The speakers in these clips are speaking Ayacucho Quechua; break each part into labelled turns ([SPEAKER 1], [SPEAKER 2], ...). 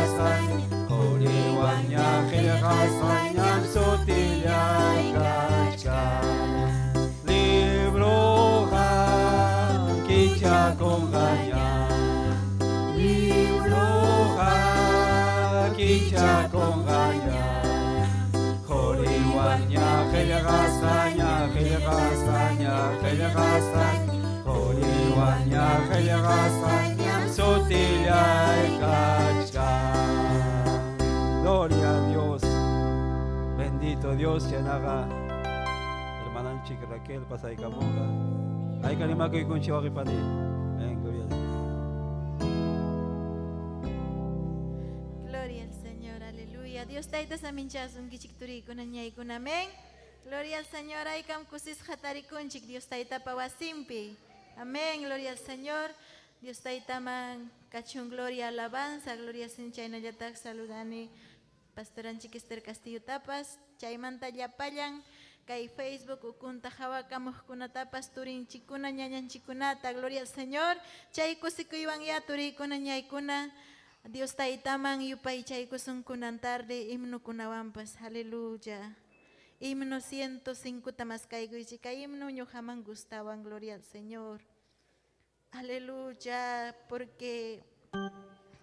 [SPEAKER 1] qillqasqaña quriwanña qillqasqañam sutillay kachkan. Libroqa kichakunqaña, libroqa kichakunqaña quriwanña qillqasqaña qillqasqaña qillqasqaña quriwanña qillqasqañam sutillay kachkan. Gloria a Dios. Bendito Dios, chaynaqa hermananchik Raquel pasaykamunqa. Ayka rimakuykunchik waqipani. Amén, gloria a Dios.
[SPEAKER 2] Gloria al Señor, aleluya. Dios tayta saminchasunkichik turikuna ñaykuna, amén. Gloria al Señor, aykam kusisqa tarikunchik Dios taytapa wasinpi. Amén, gloria al Señor. Dios taytaman kachun gloria, alabanza, gloria sin chaynallataq saludani pastoranchik Esther Castillo tapas, chaymanta llapallan kay Facebook ukunta hawakamuqkunatapas turinchikuna ñañanchikunata, gloria al Señor. Chay kusikuywan ya turikuna ñaykuna Dios taytaman yupaychaykusunkunan tarde himnukunawanpas, aleluya. Himno 105 tamas kaykuychik, kay himno ñuqaman gustawan, gloria al Señor. Aleluya, porque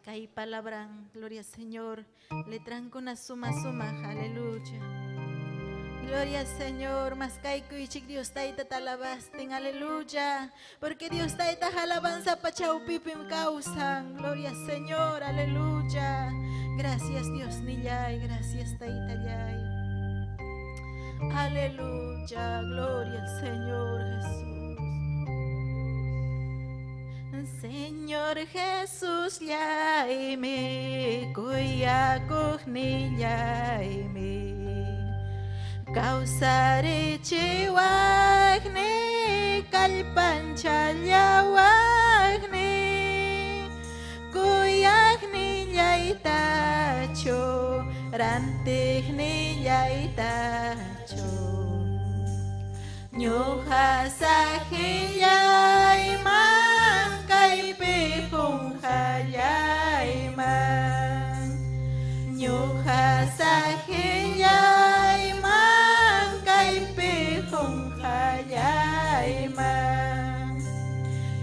[SPEAKER 2] kay palabra, gloria al Señor, letrankuna suma suma, aleluya. Gloria al Señor, mas kaykuychik Dios tayta talabastin, aleluya. Porque Dios tayta alabanza pachawpipim kawsan, gloria al Señor, aleluya. Gracias Dios nillay, gracias taytallay. Aleluya, gloria al Señor Jesús. Señor Jesús, llaymi, kuyakuqnillaymi, kawsarichiwaqni, kallpanchallawaqni, kuyaqnillaytachu, rantiqnillaytachu. Ñuqa saqillayman, kaypi qunqallayman. Ñuqa saqillayman, kaypi qunqallayman.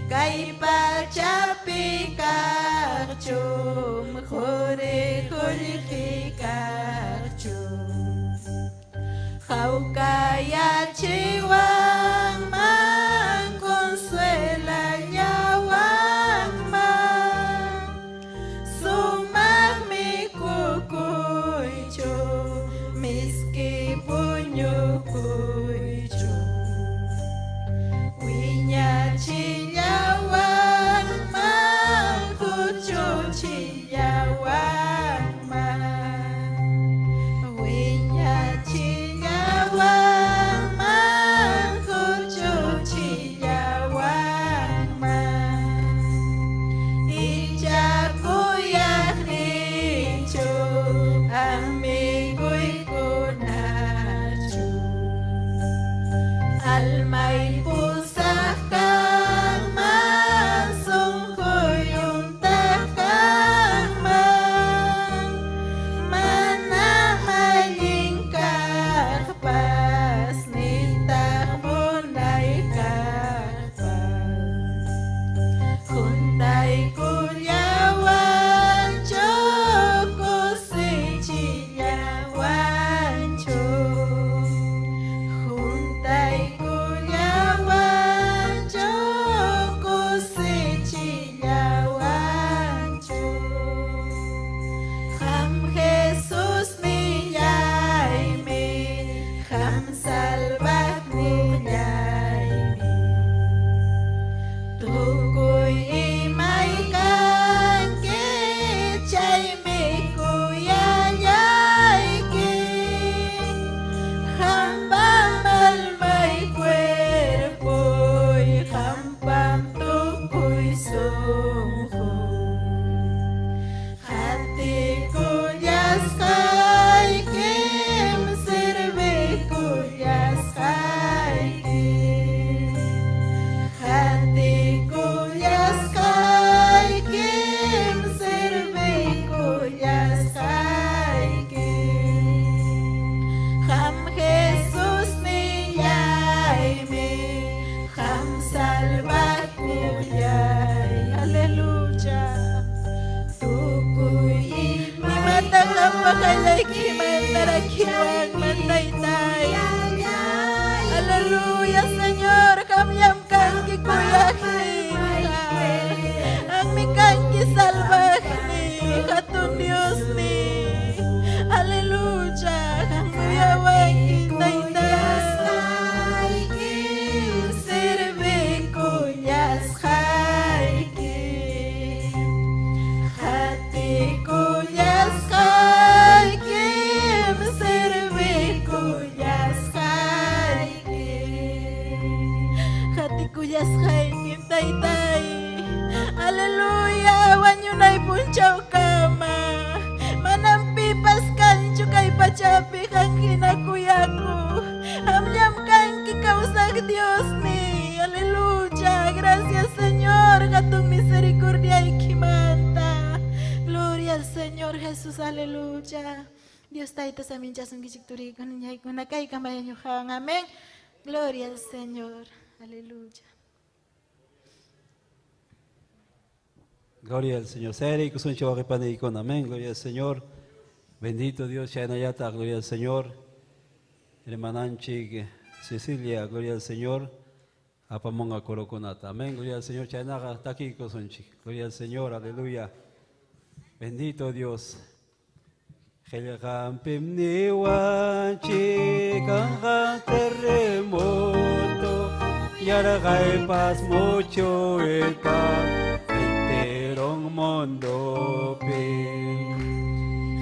[SPEAKER 2] Kay pachapi kaqchum, quri qullqi kaqchum. Hawkayachiwanman, consuelallawanman, sumaqmi kukuychu, miski puñukuychu. Wiñachillawanman, kuchuchillawanman. Wiñachillawanman, Kuyayllaykimanta rakiwanman Taytay. Aleluya, Señor, qamllam kanki kuyaqniyqa. Qammi kanki salvaqniy, hatun Diosniy. Aleluya, qammi uyawanki, Taytay. Servikullasqayki. Qatikullasqaykim, servikullasqayki. Qatikullasqaykim, Taytay. Aleluya, wañunay punchawkama. Manam pipas kanchu kay pachapi qam hina kuyakuq. Qamllam kanki kawsaq Diosniy. Aleluya, gracias Señor, hatun misericordiaykimanta. Gloria al Señor Jesús, aleluya. Dios Tayta saminchasunkichik turiykuna ñaykuna kaykamaya ñuqawan. Amén. Gloria al Señor. Aleluya.
[SPEAKER 1] Gloria al Señor. Sayariykusunchik wawqi Amén. Gloria al Señor. Bendito Dios. Chaynallataq, gloria al Señor. Hermananchik Cecilia, gloria al Señor. Apamunqa corokunata. Amén. Gloria al Señor. Chaynaqa takiykusunchik. Gloria al Señor. Aleluya. Bendito Dios. Qillqanpim niwanchik kanqa terremoto, yarqaypas muchuypa enteron mundopi.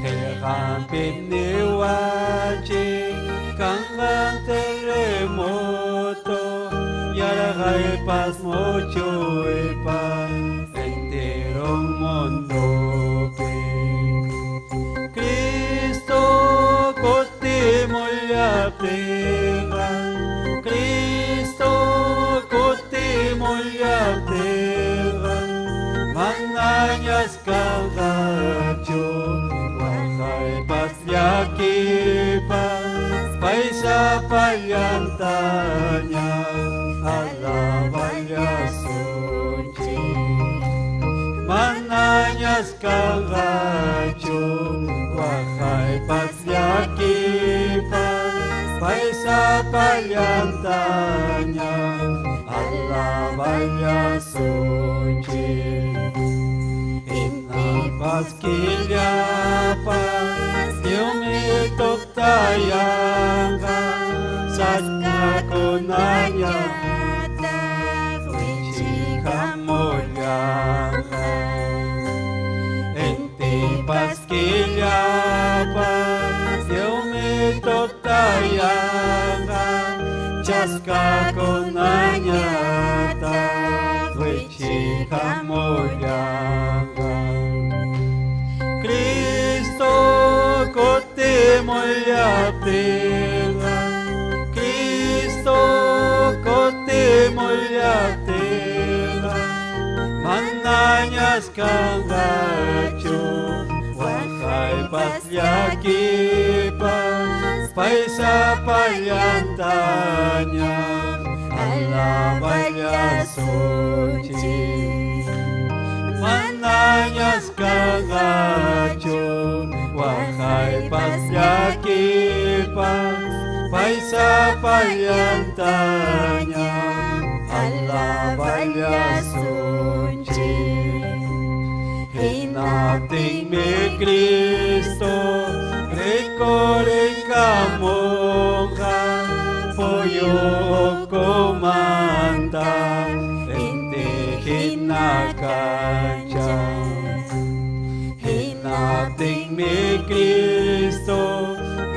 [SPEAKER 1] Qillqanpim niwanchik kanqa terremoto, yarqaypas muchuypa enteron mundopi. Cristo kutimullaptinqa, Cristo kutimullaptinqa, manañas kanqachu waqaypas llakipas, pay sapallantaña alaballasunchik. Manañas kanqachu waqaypas llakipas, pay sapallantaña alaballasunchik. Inapas killapas lliwmi tuqtayanqa, sach'akunaña wichikamullanqa. Intipas killapas lliwmi tuqtayanqa, chaskakunañataq wichikamullanqa. Cristo kutimullaptinqa, Cristo kutimullaptinqa, manañas kanqachu waqaypas llakipas, pay sapallantaña alaballasunchik. Manañas kanqachu waqaypas llakipas, pay sapallantaña alaballasunchik. Hinaptinmi Cristo rikurikamunqa, puyu ukhumanta inti hina kanchan. Hinaptinmi Cristo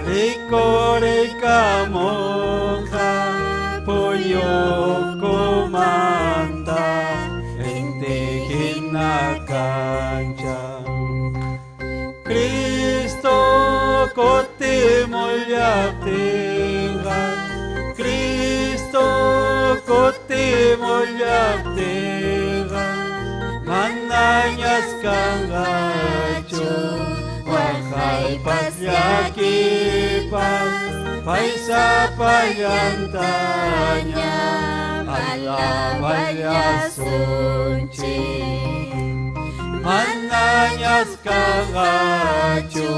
[SPEAKER 1] rikurikamunqa, puyu ukhumanta inti hina kanchan. Cristo kutimullaptinqa, Cristo kutimullaptinqa, manañas kanqachu waqaypas llakipas, pay sapallantaña alaballasunchik. Manañas kanqachu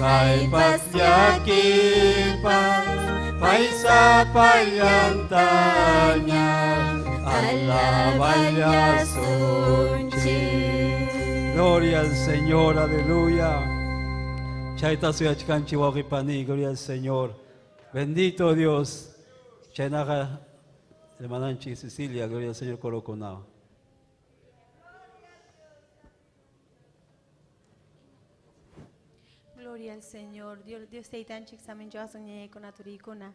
[SPEAKER 1] Maqaypas llakipas pay sapallantaña alaballasunchik. Gloria al Señor, aleluya. Chayta suyachkanchik wawqipani, gloria al Señor. Bendito Dios. Chaynaqa hermananchik Cecilia, gloria al Señor coroconao.
[SPEAKER 3] Gloria al Señor. Dios, Dios taytanchik saminchawasun ñañaykuna turiykuna.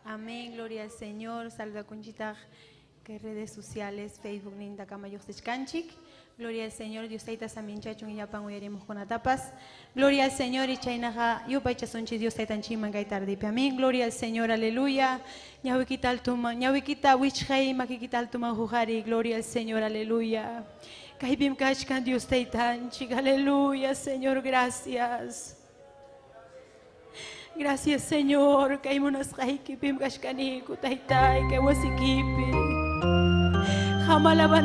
[SPEAKER 3] Amén. Gloria al Señor. Saluda kunchitaq que redes sociales, Facebook ninta kama lluqsichkanchik. Gloria al Señor. Dios tayta saminchachun llapan uyarimuqkunatapas. Gloria al Señor y chaynaqa yupaychasunchik Dios taytanchikman kay tardipi. Amén. Gloria al Señor. Aleluya. Ñawikita altuman, ñawikita wichqay makikita altuman huqari. Gloria al Señor. Aleluya. Kaypim kachkan Dios taytanchik. Aleluya, Señor. Gracias. Gracias, Señor. Kay munasqaykipim kachkaniku, taytay, kay wasikipi. Hamalaban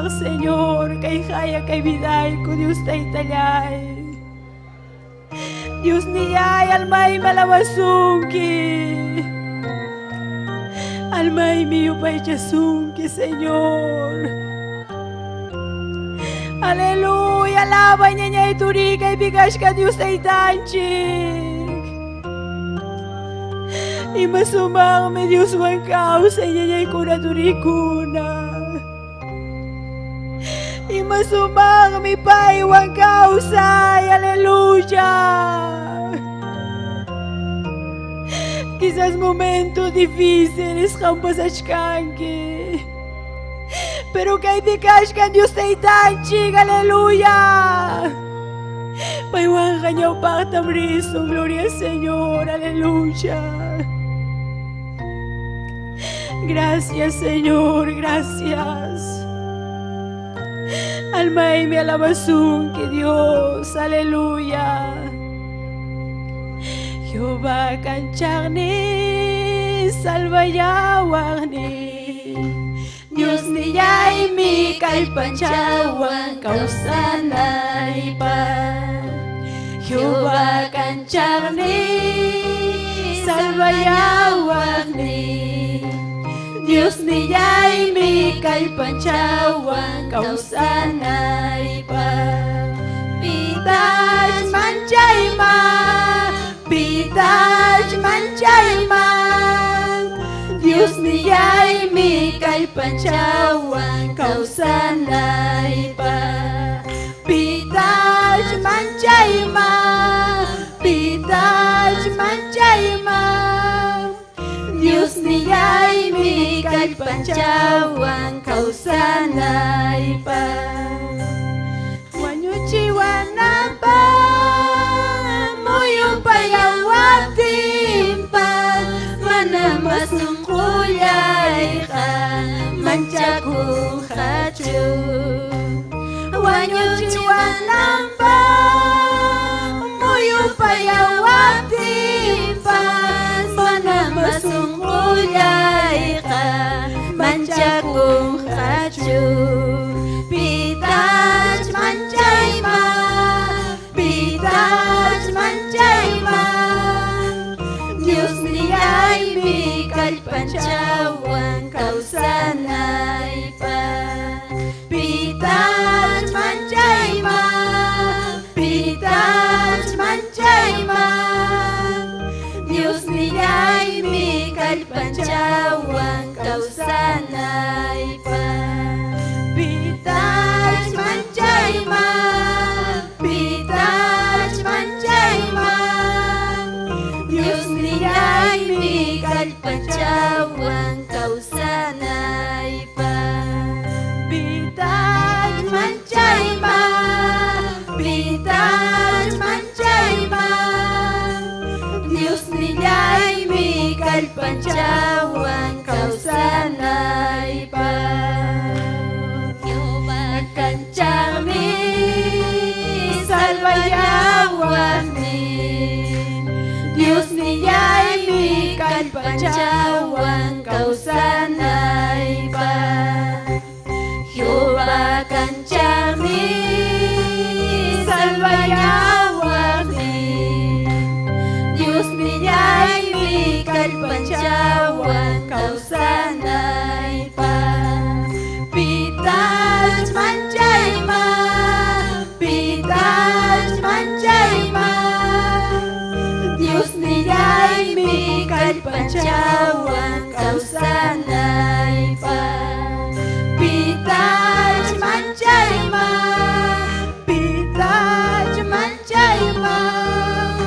[SPEAKER 3] Señor. Kay haya, kay vidayku, Dios taytallay. Dios niyay, almay malawasunki. Almay mi yupaychasunki, Señor. Aleluya, alaba ñañay turikay pikashka Dios taytanchik. Ima sumaqmi Dioswan kawsay ñañaykuna turikuna. Ima sumaqmi paywan kawsay, aleluya. Quizás momentos difíciles qam pasachkanki. Pero kaypi kachkan Dios taytanchik, aleluya. Paywanqa ñawpaqtam risun, gloria al Señor, aleluya. Gracias, Señor, gracias. Alma y mi alabasunki, Dios, aleluya. Jehová kanchaqni, salvayawaqni. Dios niyaymi kallpanchawan kawsanaypaq. Jehová kanchaqni, salvayawaqni. Dios niyaymi kallpanchawan kawsanaypaq. Pitach manchayman, pitach manchayman. Dios niyaymi kallpanchawan kawsanaypaq. Pitach manchayman, pitach manchayman. Dios niyaymi kallpanchawan kawsanaypaq. Wañuchiwanapaq muyunpayawaptinpas mana masunqullayqa manchakunqachu. Wañuchiwanapaq muyunpayawaptinpas mana masunqullayqa manchakunqachu. Pitach manchayman, pitach manchayman. Dios niyaymi kallpanchawan kawsanaypaq. Pitach manchayman, pitach manchayman. Dios niyaymi kallpanchawan kawsanaypaq. Pitach manchayman, pitach manchayman. Dios niyaymi kallpanchawan kawsanaypaq. Pitach manchayman, pitach manchayman. Dios niyaymi kallpanchawan kawsanaypaq. Jehová kanchaqmi, salvayawaqmi. Dios niyaymi kallpanchawan kawsanaypaq. Jehová kanchaqmi, salvayawaqmi.
[SPEAKER 2] kallpanchawan kawsanaypaq. Pitach manchayman, pitach manchayman, Dios nillaymi kallpanchawan kawsanaypaq. Pitach manchayman, pitach manchayman,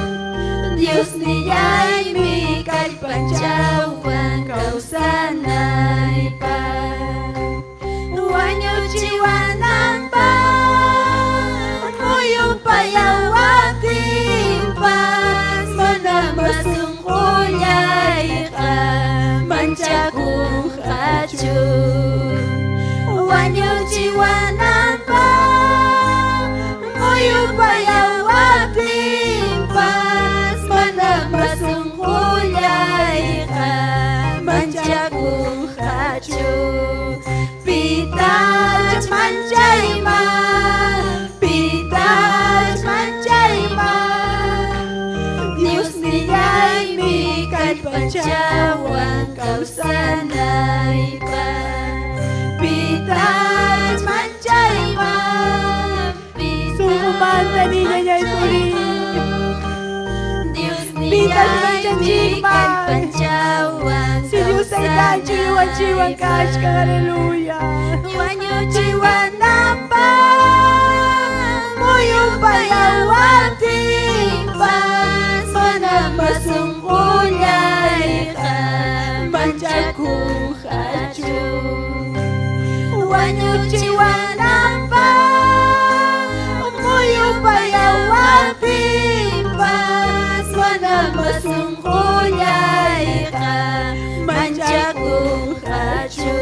[SPEAKER 2] Dios nillaymi kallpanchawan kawsanaypaq. Wañuchiwananpaq muyupayawatinpas mana masunqullayqa manchakunqachu. Wañuchiwananpaq muyupayawatinpas mana masunqullayqa manchakunqachu. Pitach manchayman, pitach manchayman, Dios nillaymi kallpanchawan kawsanaypaq. Pitach manchayman,
[SPEAKER 3] Sunqumanta niña turi.
[SPEAKER 2] Dios
[SPEAKER 3] Pitach
[SPEAKER 2] nillaymi
[SPEAKER 3] manchanchikman.
[SPEAKER 2] kallpanchawan
[SPEAKER 3] Si Dios taytanchik ñuqanchikwan kachkan, aleluya.
[SPEAKER 2] Wañuchiwananpaq muyupayawatinpas mana masunqullayqa manchakunqachu. Wañuchiwananpaq muyupayawatinpas mana masunqullayqa manchakunqachu.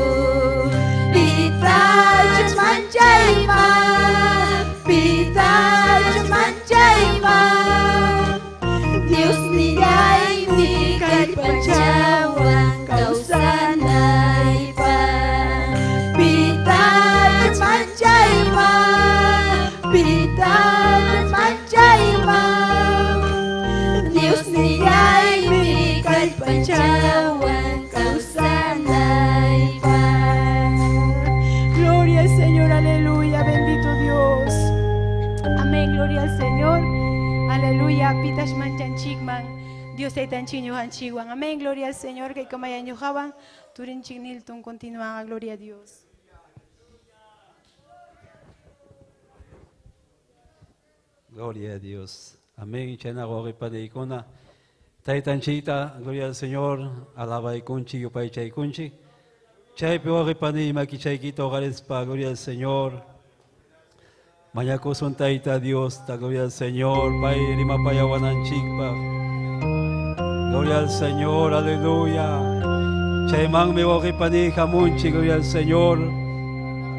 [SPEAKER 2] Pitach manchayman, pitach manchayman, Dios nillaymi kallpanchawan kawsanaypaq. Pitach manchayman, pitach manchayman, Dios nillaymi kallpanchawan kawsanaypaq.
[SPEAKER 3] Gloria al Señor, aleluya, bendito Dios. Amén, gloria al Señor. Aleluya, pitash manchanchikman. Dios taytanchik ñuqanchikwan. Amén, gloria al Señor, que kamaya ñuqawan turinchik niltun continúa, gloria a Dios.
[SPEAKER 1] Gloria a Dios. Amén. Chayna wawqipanaykuna. Taytanchikta, gloria al Señor, alabaykunchik, yupaychaykunchik. Chaypi wawqipani makichaykita hogarespa, gloria al Señor. Mañakusun Tayta Dios, ta gloria al Señor, pay rimapayawananchikpaq. Gloria al Señor, aleluya. Chaymanmi wawqipani hamunchik, gloria al Señor.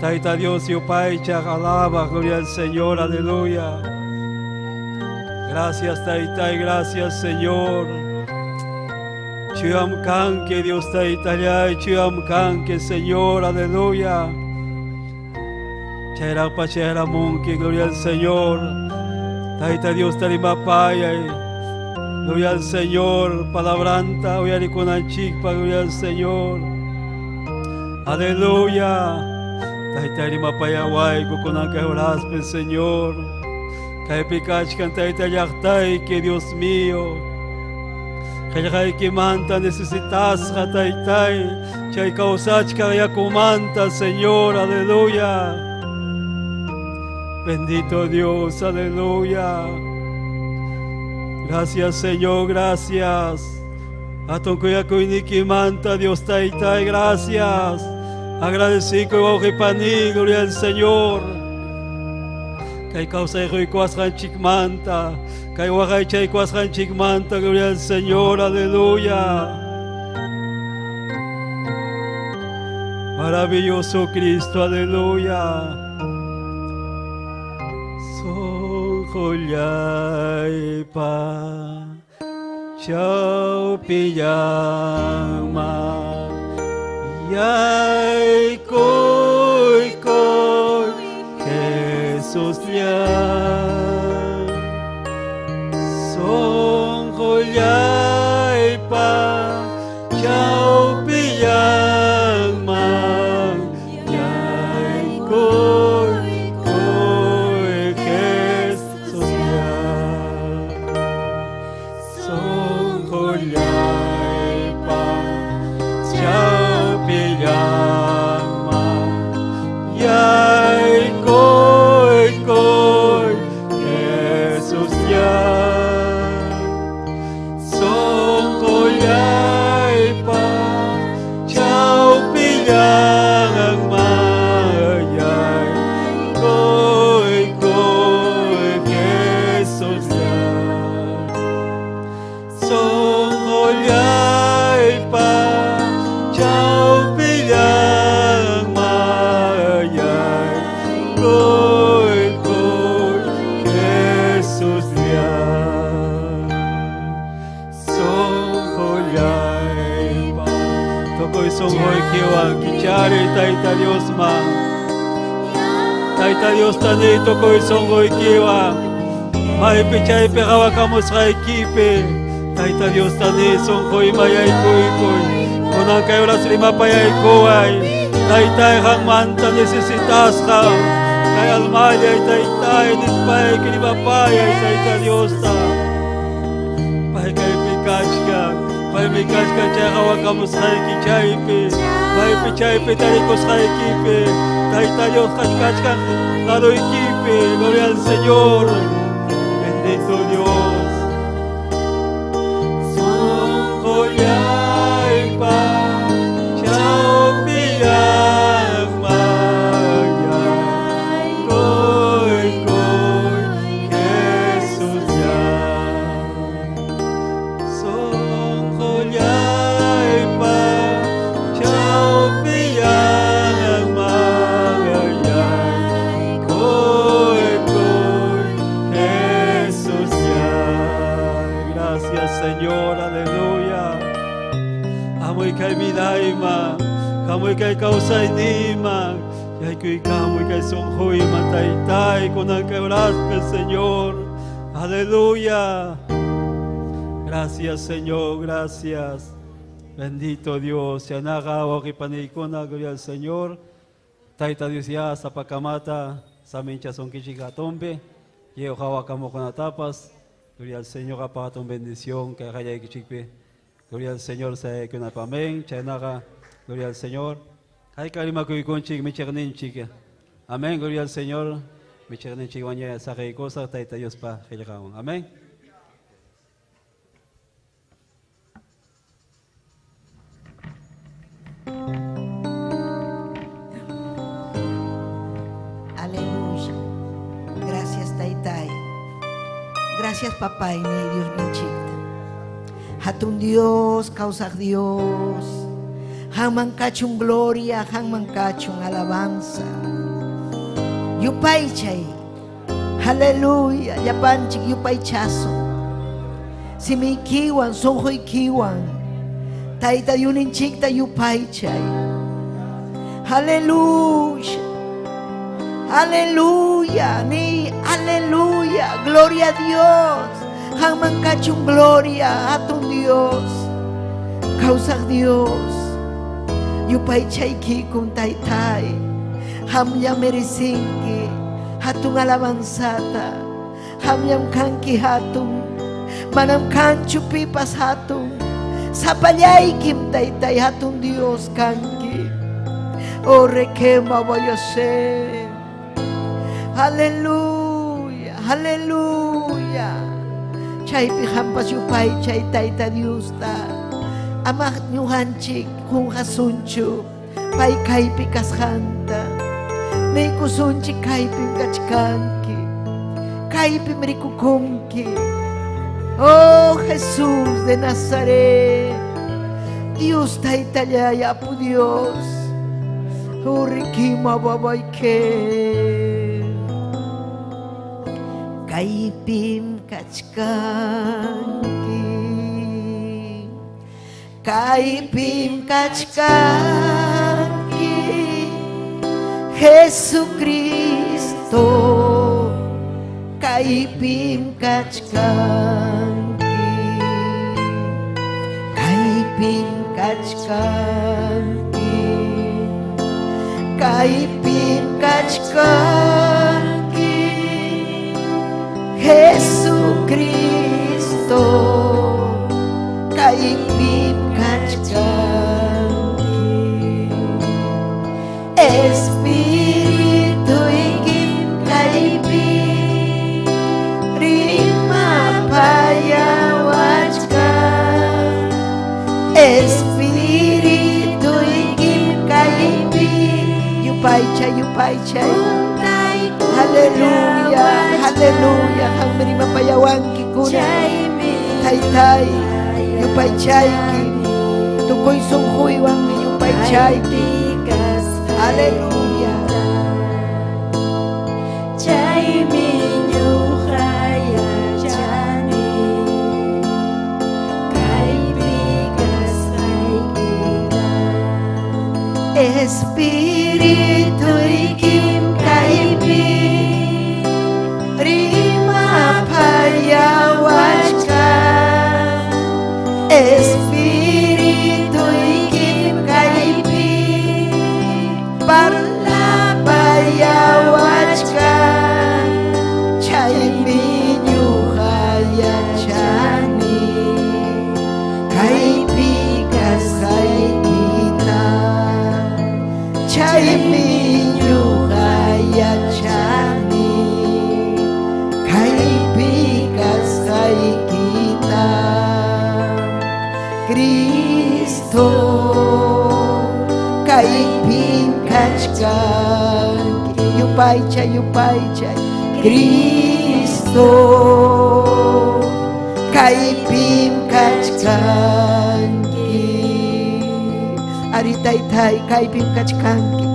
[SPEAKER 1] Tayta Dios yupaychaq, alaba, gloria al Señor, aleluya. Gracias, Taytay, gracias, Señor. Chuyam kanke, Dios Taytallay, chuyam kanke, Señor, aleluya. Chayraqpa chayramunki, gloria al Señor. Tayta Dios tarimapayay. Gloria al Señor, palabranta, uyarikunanchikpa, gloria al Señor. Aleluya. Tayta rimapayaway, kukunanka horaspe, Señor. Kaypi kachkan Tayta llaqtayki, Dios mío. Qillqaykimanta necesitasqa, Taytay. Chay kawsachkaq yakumanta, Señor, aleluya. Bendito Dios, aleluya. Gracias, Señor, gracias. Atonkuyakuinikimanta, Dios Taytay, gracias. Agradecido wawqipani, gloria al Señor. Kay kawsayquykuwasqanchikmanta, kay waqaychaykuwasqanchikmanta, gloria al Señor, aleluya. Maravilloso Cristo, aleluya. Sonqullaypa chawpillanman yaykuykuy Jesús lla. Sonqullaypa Sonqollaypa chawpillan mayay Kuykuy Jesuslla Sonqollaypa chawpillan mayay Kuykuy Jesuslla Sonqollaypa Tukuy sonqoykiwan kichari Tayta Diosman Tayta Dios tani tukuy sonqoykiwan Maypi chaypi qhawakamusqaykipi Tayta Dios tani sonqoyman yaykuykuy Kunan kay horas rimapayaykuway Taytay qanmanta necesitasqa Kay almallay Taytay nispayki rimapayay Tayta Diosta Pay kaypi kachkan Paymi kachkan chay qhawakamusqayki chaypi Maypi chaypi tarikusqaykipi Tayta Dios kachkan ladoykipi Gloria al Señor Bendito Dios Sonqollaypa chawpillan mayay Kuykuy Jesuslla Sonqollaypa chawpillan mayay Kuykuy Jesuslla Gracias Señor, aleluya. Hamuy kay vidayman, hamuy kay kawsayniyman, yaykuykamuy kay sunquyman, Taytay, kunan kay oraspi, Señor. Aleluya. Gracias, Señor, gracias. Bendito Dios. Chaynaqa wawqipaniykuna, gloria al Señor. Tayta Dios ya sapakamata saminchasunkichik hatunpi. Lliw qhawakamuqkunatapas. Gloria al Señor, apatun bendición kay qallaykichikpi. Gloria al Señor, sayaykunapa. Amén. Chaynaqa, gloria al Señor. Hayka rimakuykunchik michiqninchik. Amén. Gloria al Señor. Michiqninchik waña saqiykusaq Tayta Diospa qillqanwan. Amén.
[SPEAKER 4] Aleluya. Gracias, Taytay. Gracias, papá y mi Dios ninchikta. Hatun Dios, kawsaq Dios. Qamman kachun gloria, qamman kachun alabanza. Yupaychay. Aleluya. Llapanchik yupaychasun. Simiykiwan, sunquykiwan. Tayta Diosninchikta yupaychay. Aleluya. Aleluya, ni aleluya, gloria a Dios. Qamman kachun gloria, hatun Dios. Kawsaq Dios. Yupaychaykikun taytay. Qamlla merecinki hatun alabanzata. Qamllam kanki hatun. Manam kanchu pipas hatun. Sapallaykim taytay hatun Dios kanki. Oh, requema voy a ser. Aleluya, aleluya. Chaypi qampas yupaychay Tayta Diosta. Ama ñuqanchik qunqasunchu pay kaypi kasqanta. Niykusunchik kaypim kachkanki. Kaypim rikukunki. Oh Jesús de Nazaret. Dios Taytallay apu Dios. Urikima babayke. Kaypim kachkanki. Kaypim kachkanki. Jesucristo. Kaypim kachkanki. Kaypim kachkanki. Kaypim kachkanki. Jesucristo. Kaypim kachkanki. Espirituykim kaypi rimawanchik. Yupaychay, yupaychay. Aleluya, aleluya. Qammi rimapayawanki kunan. Taytay, yupaychayki. Tukuy sunquywanmi yupaychayki. Aleluya.
[SPEAKER 3] Chaymi ñuqa yachani kaypi kasqaykita.
[SPEAKER 4] Espirituykim kaypi rimapayawachkan. Espirituykim kaypi parlapayawachkan. Chaymi ñuqa yachani kaypi kasqaykita. Chaymi ñuqa yachani kaypi kasqaykita. Cristo kaypim kachkanki. Yupaychay, yupaychay. Cristo kaypim kachkanki. Ari taytay kaypim kachkanki.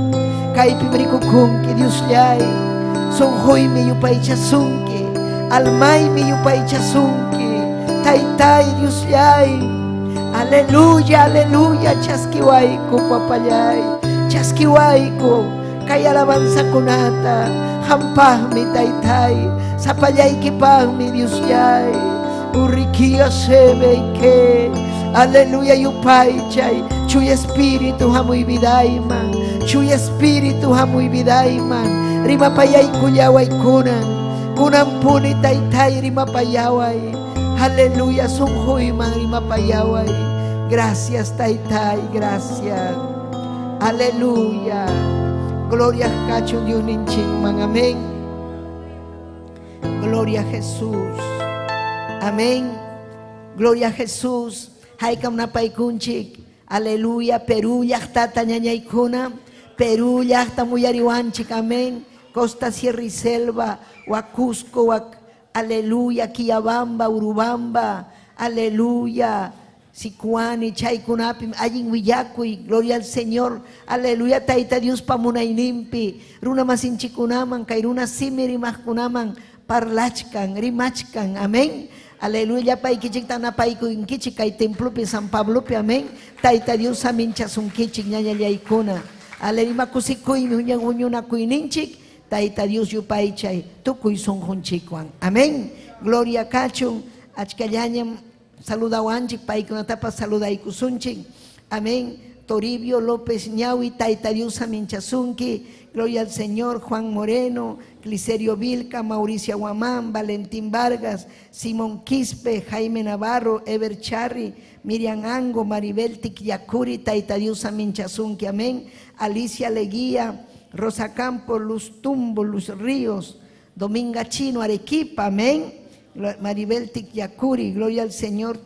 [SPEAKER 4] Kaypim rikukunki Diosllay. Sunquymi yupaychasunki. Almaymi yupaychasunki. Taytay Diosllay. Aleluya, aleluya, chaskiwayku papallay. Chaskiwayku kay alabanzakunata. Qampaqmi taytay, sapallaykipaqmi Diosllay. Urrikia sebeike. Aleluya yupaychay. Chuya espíritu hamuy vidayman. Chuya espíritu hamuy vidayman. Rimapayaykullaway kunan. Kunan puni taytay rimapayaway. Aleluya sunquyman rimapayaway. Gracias taytay, gracias. Aleluya. Gloria kachun Diosninchikman. Amén. Gloria a Jesús. Amén. Gloria a Jesús. Haykam napaykunchik. Aleluya. Perú llaqtata ñañaykuna. Perú llaqta muyariwanchik. Amén. Costa, Sierra y Selva. Huacusco, aleluya. Quillabamba, Urubamba. Aleluya. Sicuani, chaykunapim, allin willakuy, gloria al Señor, aleluya, Tayta Dios pamunayninpi, runa masinchikunaman, kay runa simi rimaqkunaman, parlachkan, rimachkan, amén. Aleluya, llapaykichikta napaykunkichik kay templopi San Pablopi, amén. Tayta Dios saminchasunkichik ñañallaykuna. Aleluya, kusikuymi huñan huñunakuyninchik, Tayta Dios yupaychay tukuy sunqunchikwan. Amén. Gloria kachun, achkallañam saludawanchik, paykunatapas saludaykusunchik. Amén. Toribio López Ñawi, Tayta Dios saminchasunki. Gloria al Señor. Juan Moreno, Cliserio Vilca, Mauricio Guamán, Valentín Vargas, Simón Quispe, Jaime Navarro, Ever Charri, Miriam Ango, Maribel Tikyakuri, Tayta Dios saminchasunki. Amén. Alicia Leguía, Rosa Campo, Luz Tumbo, Luz Ríos, Dominga Chino, Arequipa. Amén. Maribel Tikyakuri, gloria al Señor.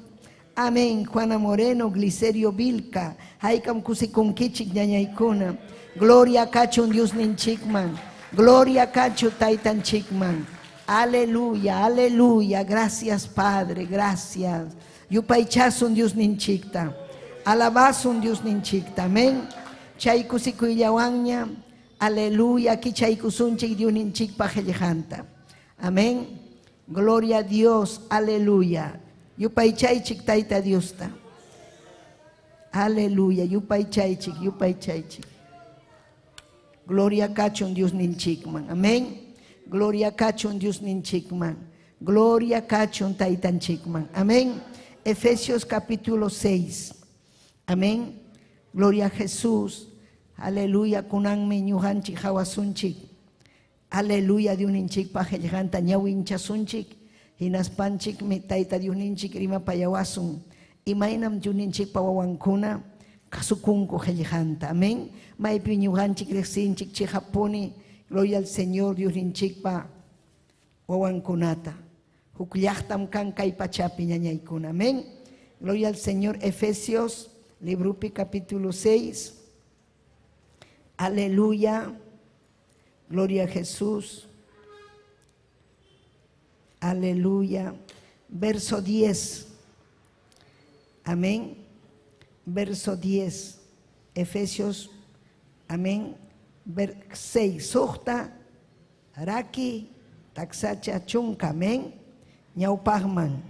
[SPEAKER 4] Amén. Juana Moreno, Glicerio Vilca, Haykam kusikunkichik ñañaykuna. Gloria kachun Diosninchikman. Gloria kachu Taytanchikman. Aleluya, aleluya. Gracias Padre, gracias. Yupaychasun Diosninchikta. Alabasun Diosninchikta. Amén. Chay kusikuyllawanña. Aleluya. Kichaykusunchik Diosninchikpa qillqanta. Amén. Gloria a Dios, aleluya. Yupaychaychik Tayta Diosta. Aleluya, yupaychaychik, yupaychaychik. Gloria kachun Diosninchikman. Amén. Gloria kachun Diosninchikman. Gloria kachun Taytanchikman. Amén. Efesios capítulo 6. Amén. Gloria a Jesús. Aleluya. Kunanmi ñuqanchik hawasunchik. Aleluya, Diosninchikpa qillqanta ñawinchasunchik. Hinaspanchikmi Tayta Diosninchik rimapayawasun. Imaynam Diosninchikpa wawankuna kasukunku qillqanta. Amén. Maypi ñuqanchik riqsinchik chiqapuni. Gloria al Señor Diosninchikpa wawankunata. Huk llaqtam kan kay pachapi ñañaykuna. Amén. Gloria al Señor. Efesios, librupi capítulo 6. Aleluya. Gloria a Jesús. Aleluya. Verso 10. Amén. Verso 10. Efesios. Amén. 6. Suqta, raki, taksacha, chunka. Amén. Ñawpaqman.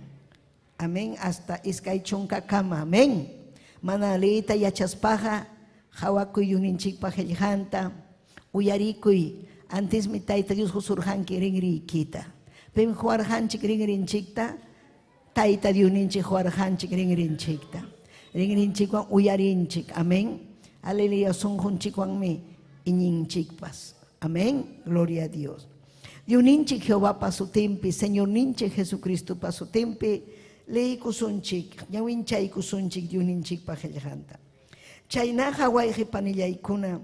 [SPEAKER 4] Amén. Hasta iskay chunkakama. Amén. Mana liyta yachaspaqa qawakuy Diosninchikpa qillqanta uyarikuy antismi Tayta Dios husurqanki rinriykita. Pim huwarqanchik rinrinchikta? Tayta Diosninchik huwarqanchik rinrinchikta. Rinrinchikwan uyarinchik. Amén. Aleluya. Sunqunchikwanmi iñinchikpas. Amén. Gloria a Dios. Diosninchik Jehovapa sutinpi, Señorninchik Jesucristopa sutinpi liykusunchik, ñawinchaykusunchik Diosninchikpa qillqanta. Chaynaqa wayqi panillaykuna,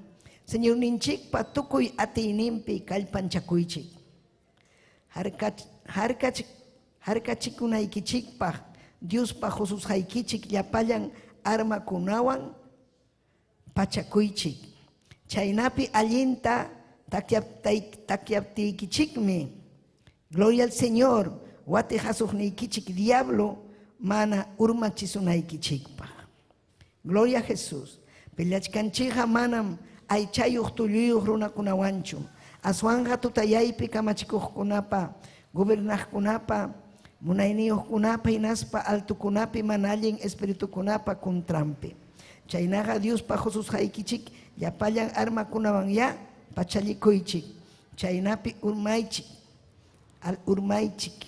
[SPEAKER 4] Señorninchikpa tukuy atiyninpi kallpanchakuychik. Harkach, harkach, harkachikunaykichikpaq Diospa hususqaykichik llapallan armakunawan pachakuychik. Chaynapi allinta takyaptiykichikmi, gloria al Señor, watiqasuqniykichik diablo mana urmachisunaykichikpaq. Gloria a Jesús. Peleachkanchikqa manam aychayuq tulluyuq runakunawanchu, aswanqa tutayaypi kamachikuqkunapa, gobernaqkunapa, munayniyuqkunapa hinaspa altokunapi mana allin espiritukunapa contranpi. Chaynaqa Diospa hususqaykichik llapallan armakunawanyá pachallikuychik, chaynapi urmaychik, al urmaychik.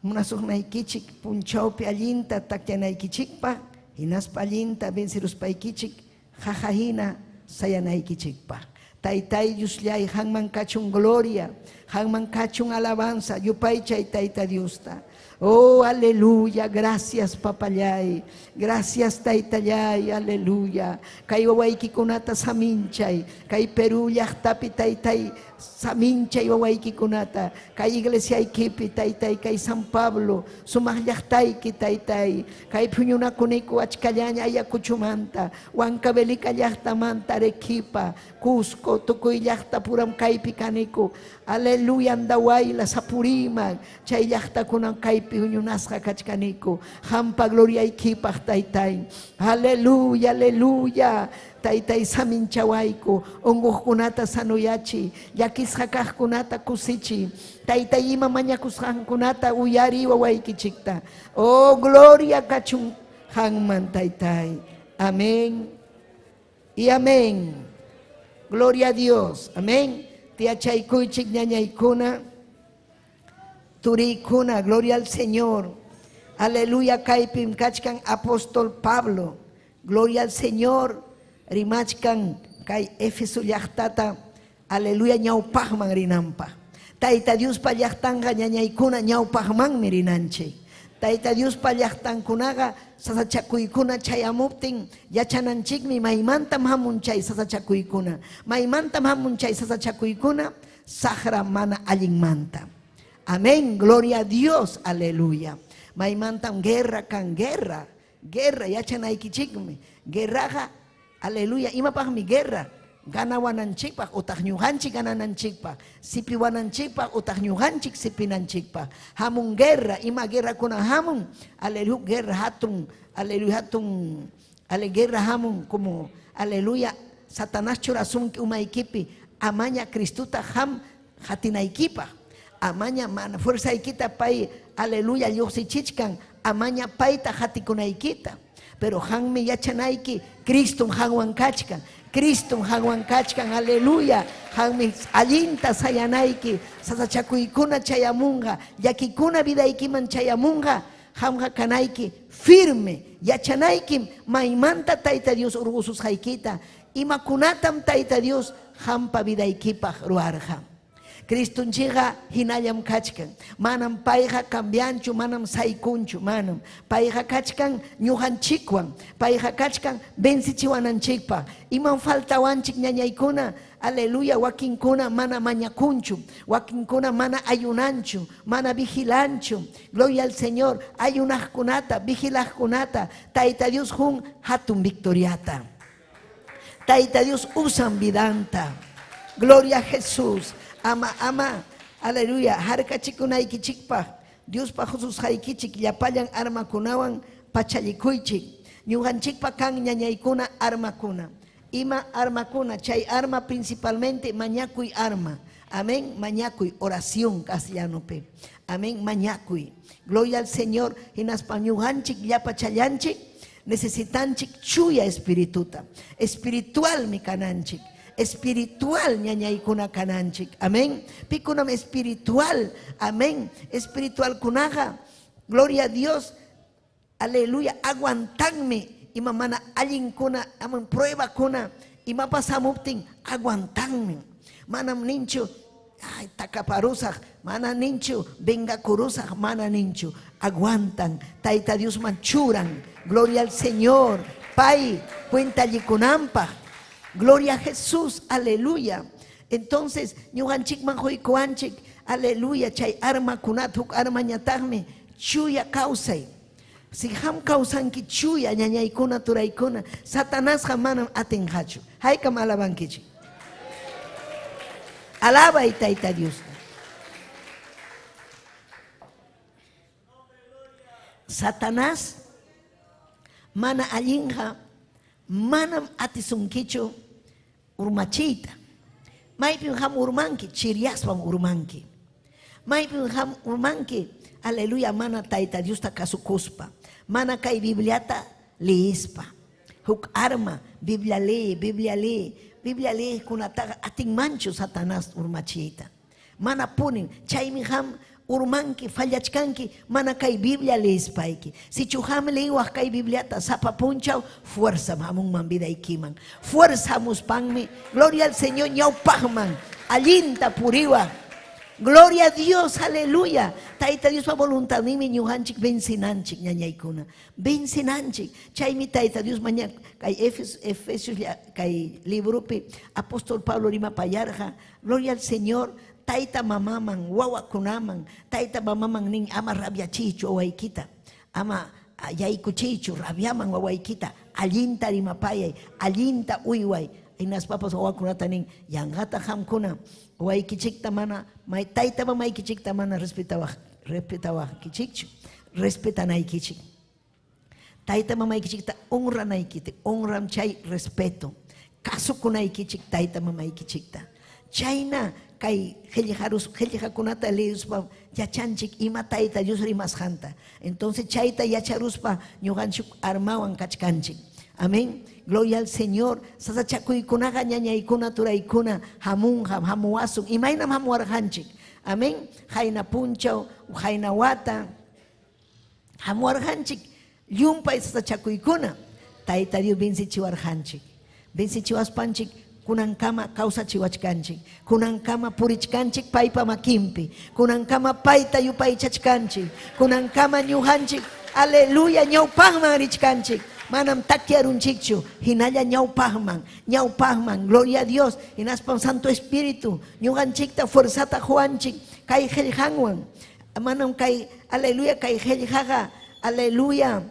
[SPEAKER 4] Munasuqnaykichik punchawpi allinta takyanaykichikpaq hinaspa allinta venceruspaykichik qaqa hina sayanaykichikpaq. Taytay Diosllay, qanman kachun gloria, qanman kachun alabanza, yupaychay Tayta Diosta. Oh, aleluya, gracias papallay, gracias taytallay, aleluya. Kay wawaykikunata saminchay, kay Perú llaqtapi taytay saminchay wawaykikunata, kay iglesiaykipi taytay, kay San Pablo, sumaq llaqtayki taytay, kay puñunakuniku achkallaña Ayacuchumanta, Huancavelica llaqtamanta, Arequipa, Cusco, tukuy llaqta puram kaypi kaniku. Aleluya, Andahuaylas, Apurímac, chay llaqtakunam kaypi huñunasqa kachkaniku. Qampa gloriaykipaq, taytay. Aleluya, aleluya. Taytay saminchawayku, unquqkunata sanuyachi, llakisqa kaqkunata kusichi. Taytay ima mañakusqankunata uyari wawaykichikta. Oh, gloria kachun qanman, taytay. Amén. Y amén. Gloria a Dios. Amén. Tiyachaykuychik ñañaykuna, turiykuna, gloria al Señor. Aleluya, kaypim kachkan apóstol Pablo. Gloria al Señor. Rimachkan kay Éfeso llaqtata, aleluya, ñawpaqman rinanpaq. Tayta Diospa llaqtanqa ñañaykuna ñawpaqmanmi rinanchik. Tayta Diospa llaqtankunaqa sasachakuykuna chayamuptin yachananchikmi maymantam hamun chay sasachakuykuna. Maymantam hamun chay sasachakuykuna? Saqra mana allinmanta. Amén, gloria a Dios, aleluya. Maymantam guerra kan guerra, guerra yachanaykichikmi. Guerraqa, aleluya, imapaqmi guerra? Ganawananchikpaq utaq ñuqanchik ganananchikpaq, sipiwananchikpaq utaq ñuqanchik sipinanchikpaq. Hamun guerra, ima guerrakuna hamun? Aleluya, guerra hatun, aleluya hatun, ale guerra hamun como, aleluya, Satanás churasunki umaykipi, amaña Cristuta ham qatinaykipaq, amaña mana fuerzaykita pay, aleluya, lluqsichichkan, amaña payta qatikunaykita. Pero qanmi yachanayki, Cristom qanwan kachkan, Cristom qanwan kachkan, aleluya. Qanmi allinta sayanayki, sasachakuykuna chayamunqa, llakikuna vidaykiman chayamunqa, qamqa kanayki firme, yachanaykim maymanta Tayta Dios urqususqaykita, imakunatam Tayta Dios qampa vidaykipaq ruwarqa. Cristonchikqa hinallam kachkan. Manam payqa cambianchu, manam saykunchu, manam. Payqa kachkan ñuqanchikwan. Payqa kachkan vencichiwananchikpaq. Imam faltawanchik ñañaykuna? Aleluya, wakinkuna mana mañakunchu, wakinkuna mana ayunanchu, mana vigilanchu. Gloria al Señor, ayunaqkunata, vigilaqkunata, Tayta Dios hun hatun victoriata. Tayta Dios usan vidanta. Gloria a Jesús. Ama, ama, aleluya, harkachikunaykichikpaq Diospa hususqaykichik llapallan armakunawan pachallikuychik. Ñuqanchikpa kan ñañaykuna armakuna. Ima armakuna, chay arma principalmente mañakuy arma. Amén, mañakuy, oración castellanopi. Amén, mañakuy. Gloria al Señor. Hinaspa ñuqanchik llapachallanchik necesitanchik chuya espirituta. Espiritualmi kananchik. Espiritual ñañaykuna kananchik. Amén. Pikunam espiritual. Amén. Espiritual kunaqa. Gloria a Dios. Aleluya. Aguantanmi. Ima mana allinkuna, aman pruebakuna, imapas hamuptin aguantanmi. Manam ninchu, ay, takaparusaq, mana ninchu, vengakurusaq, mana ninchu. Aguantan. Tayta Diosman churan. Gloria al Señor. Pay cuentallikunanpaq. Gloria a Jesús. Aleluya. Entonces, ñuqanchikman quykuwanchik, aleluya, chay armakunata, huk armañataqmi chuya kawsay. Si qam kawsanki chuya ñañaykuna, turaykuna, Satanasqa manam atinqachu. Haykam alabankichik. Alabay Tayta Diosta. Satanás mana allinqa manam atisunkichu urmachiyta. Maypim qam urmanki, chiryaspam urmanki. Maypim qam urmanki, aleluya, mana Tayta Diosta kasukuspa, mana kay Bibliata liyispa. Huk arma, Biblia liy, Biblia liy, Biblia liyqkunataqa atinmanchu Satanás urmachiyta. Mana punim, chaymi qam urmanki, fallachkanki, mana kay Biblia leespayki. Sichu qam leewaq kay Bibliata sapa punchaw, fuerzam hamunman vidaykiman. Fuerza hamuspanmi, gloria al Señor, ñawpaqman, allinta puriwaq. Gloria a Dios, aleluya. Tayta Diospa voluntadninmi ñuqanchik vencinanchik, ñañaykuna. Vencinanchik. Chaymi Tayta Dios maña kay Efesios kay libropi apóstol Pablo rimapayarqa, gloria al Señor, tayta mamaman, wawakunaman, tayta mamaman nin ama rabiachiychu wawaykita, ama yaykuchiychu rabiaman wawaykita, allinta rimapayay, allinta uyway. Hinaspapas wawakunata nin, yanqata qamkuna wawaykichikta mana, tayta mamaykichikta mana respetawaqkichikchu, respetanaykichik. Tayta mamaykichikta honranaykichik, honram chay respeto, kasukunaykichik tayta mamaykichikta. Chayna kay qillqakunata leespa yachanchik ima Tayta Dios rimasqanta. Entonces chayta yacharuspa ñuqanchik armawan kachkanchik. Amén. Gloria al Señor. Sasachakuykunaqa ñañaykuna turaykuna hamunqam, hamuwasun. Imaynam hamuwarqanchik. Amén. Qayna punchaw, qayna wata hamuwarqanchik llumpay sasachakuykuna. Tayta Dios vencichiwarqanchik. Vencichiwaspanchik kunankama kawsachiwachkanchik. Kunankama purichkanchik paypa makinpi. Kunankama payta yupaychachkanchik. Kunankama ñuqanchik, aleluya, ñawpaqman richkanchik. Manam takyarunchikchu, hinalla ñawpaqman, ñawpaqman, gloria a Dios. Hinaspam Santo Espíritu ñuqanchikta fuerzata quwanchik kay qillqanwan. Manam kay, aleluya, kay qillqaqa, aleluya,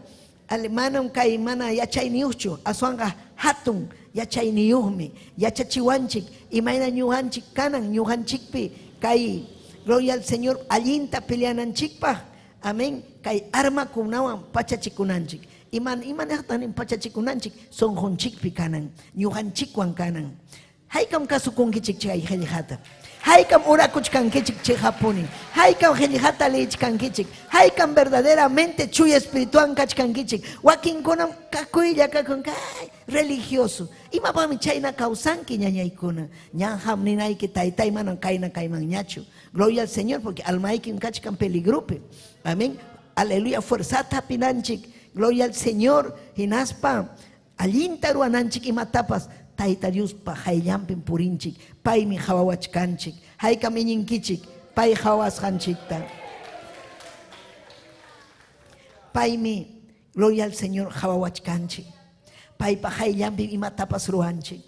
[SPEAKER 4] manam kay mana yachayniyuqchu, aswanqa hatun yachayniyuqmi. Yachachiwanchik imayna ñuqanchik kanan ñuqanchikpi kay, gloria al Señor, allinta peleananchikpaq. Amén. Kay armakunawan pachachikunanchik. Imanaqtan pachachikunanchik? Sunqunchikpi kanan, ñuqanchikwan kanan. Haykam kasukunkichik chay qillqata. Haykam orakuchkankichik chiqapuni. Haykam qillqata leechkankichik. Haykam verdaderamente chuya espiritual kachkankichik. Wakinkunam kakuylla kakun kay religioso. Imapaqmi chayna kawsanki ñañaykuna. Ñanjam ninayki taytay manam kayna kaymanñachu. Gloria al Señor porque almaykim kachkan peligropi. Amén. Aleluya, fuerzata hapinanchik. Gloria al Señor. Hinaspa allinta ruwananchik imatapas Tayta Diospa hayllanpim purinchik. Paymi qhawawachkanchik. Haykam iñinkichik pay qhawasqanchikta. Paymi, gloria al Señor, qhawawachkanchik. Paypa hayllanpim imatapas ruwanchik.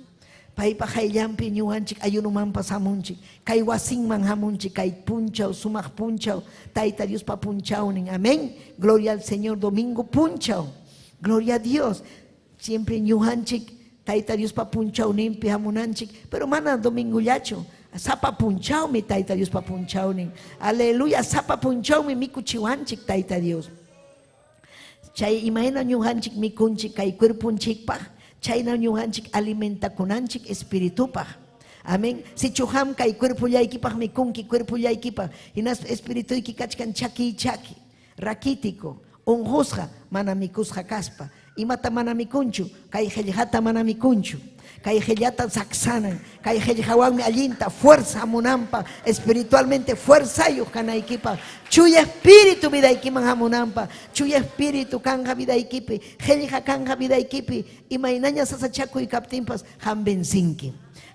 [SPEAKER 4] Paypa hayllanpi ñuqanchik ayunumanpas hamunchik. Kay wasinman hamunchik, kay punchaw, sumaq punchaw, Tayta Diospa punchawnin. Amén. Gloria al Señor, domingo punchaw. Gloria a Dios. Siempre ñuqanchik Tayta Diospa punchawninpi hamunanchik, pero mana domingollachu. Sapa punchawmi Tayta Diospa punchawnin. Aleluya, sapa punchawmi mikuchiwanchik Tayta Dios. Chay imayna ñuqanchik mikunchik kay cuerponchikpaq, chayna ñuqanchik alimentakunanchik espiritupaq. Amén. Sichu qam kay cuerpollaykipaq mikunki, cuerpollaykipaq, hinaspa espirituyki kachkan chakiy chaki, raquítico, unqusqa, mana mikusqa kaspa. Imata mana mikunchu? Kay qellqata mana mikunchu. Kay qellata saksanan. Kay qellqawanmi allinta fuerza hamunanpaq, espiritualmente fuerzayuq kanaykipaq. Chuya espíritu vidaykiman hamunanpaq. Chuya espíritu kanqa vidaykipi, qellqa kanqa vidaykipi. Imaynaña sasachakuy kaptinpas qam vencinki.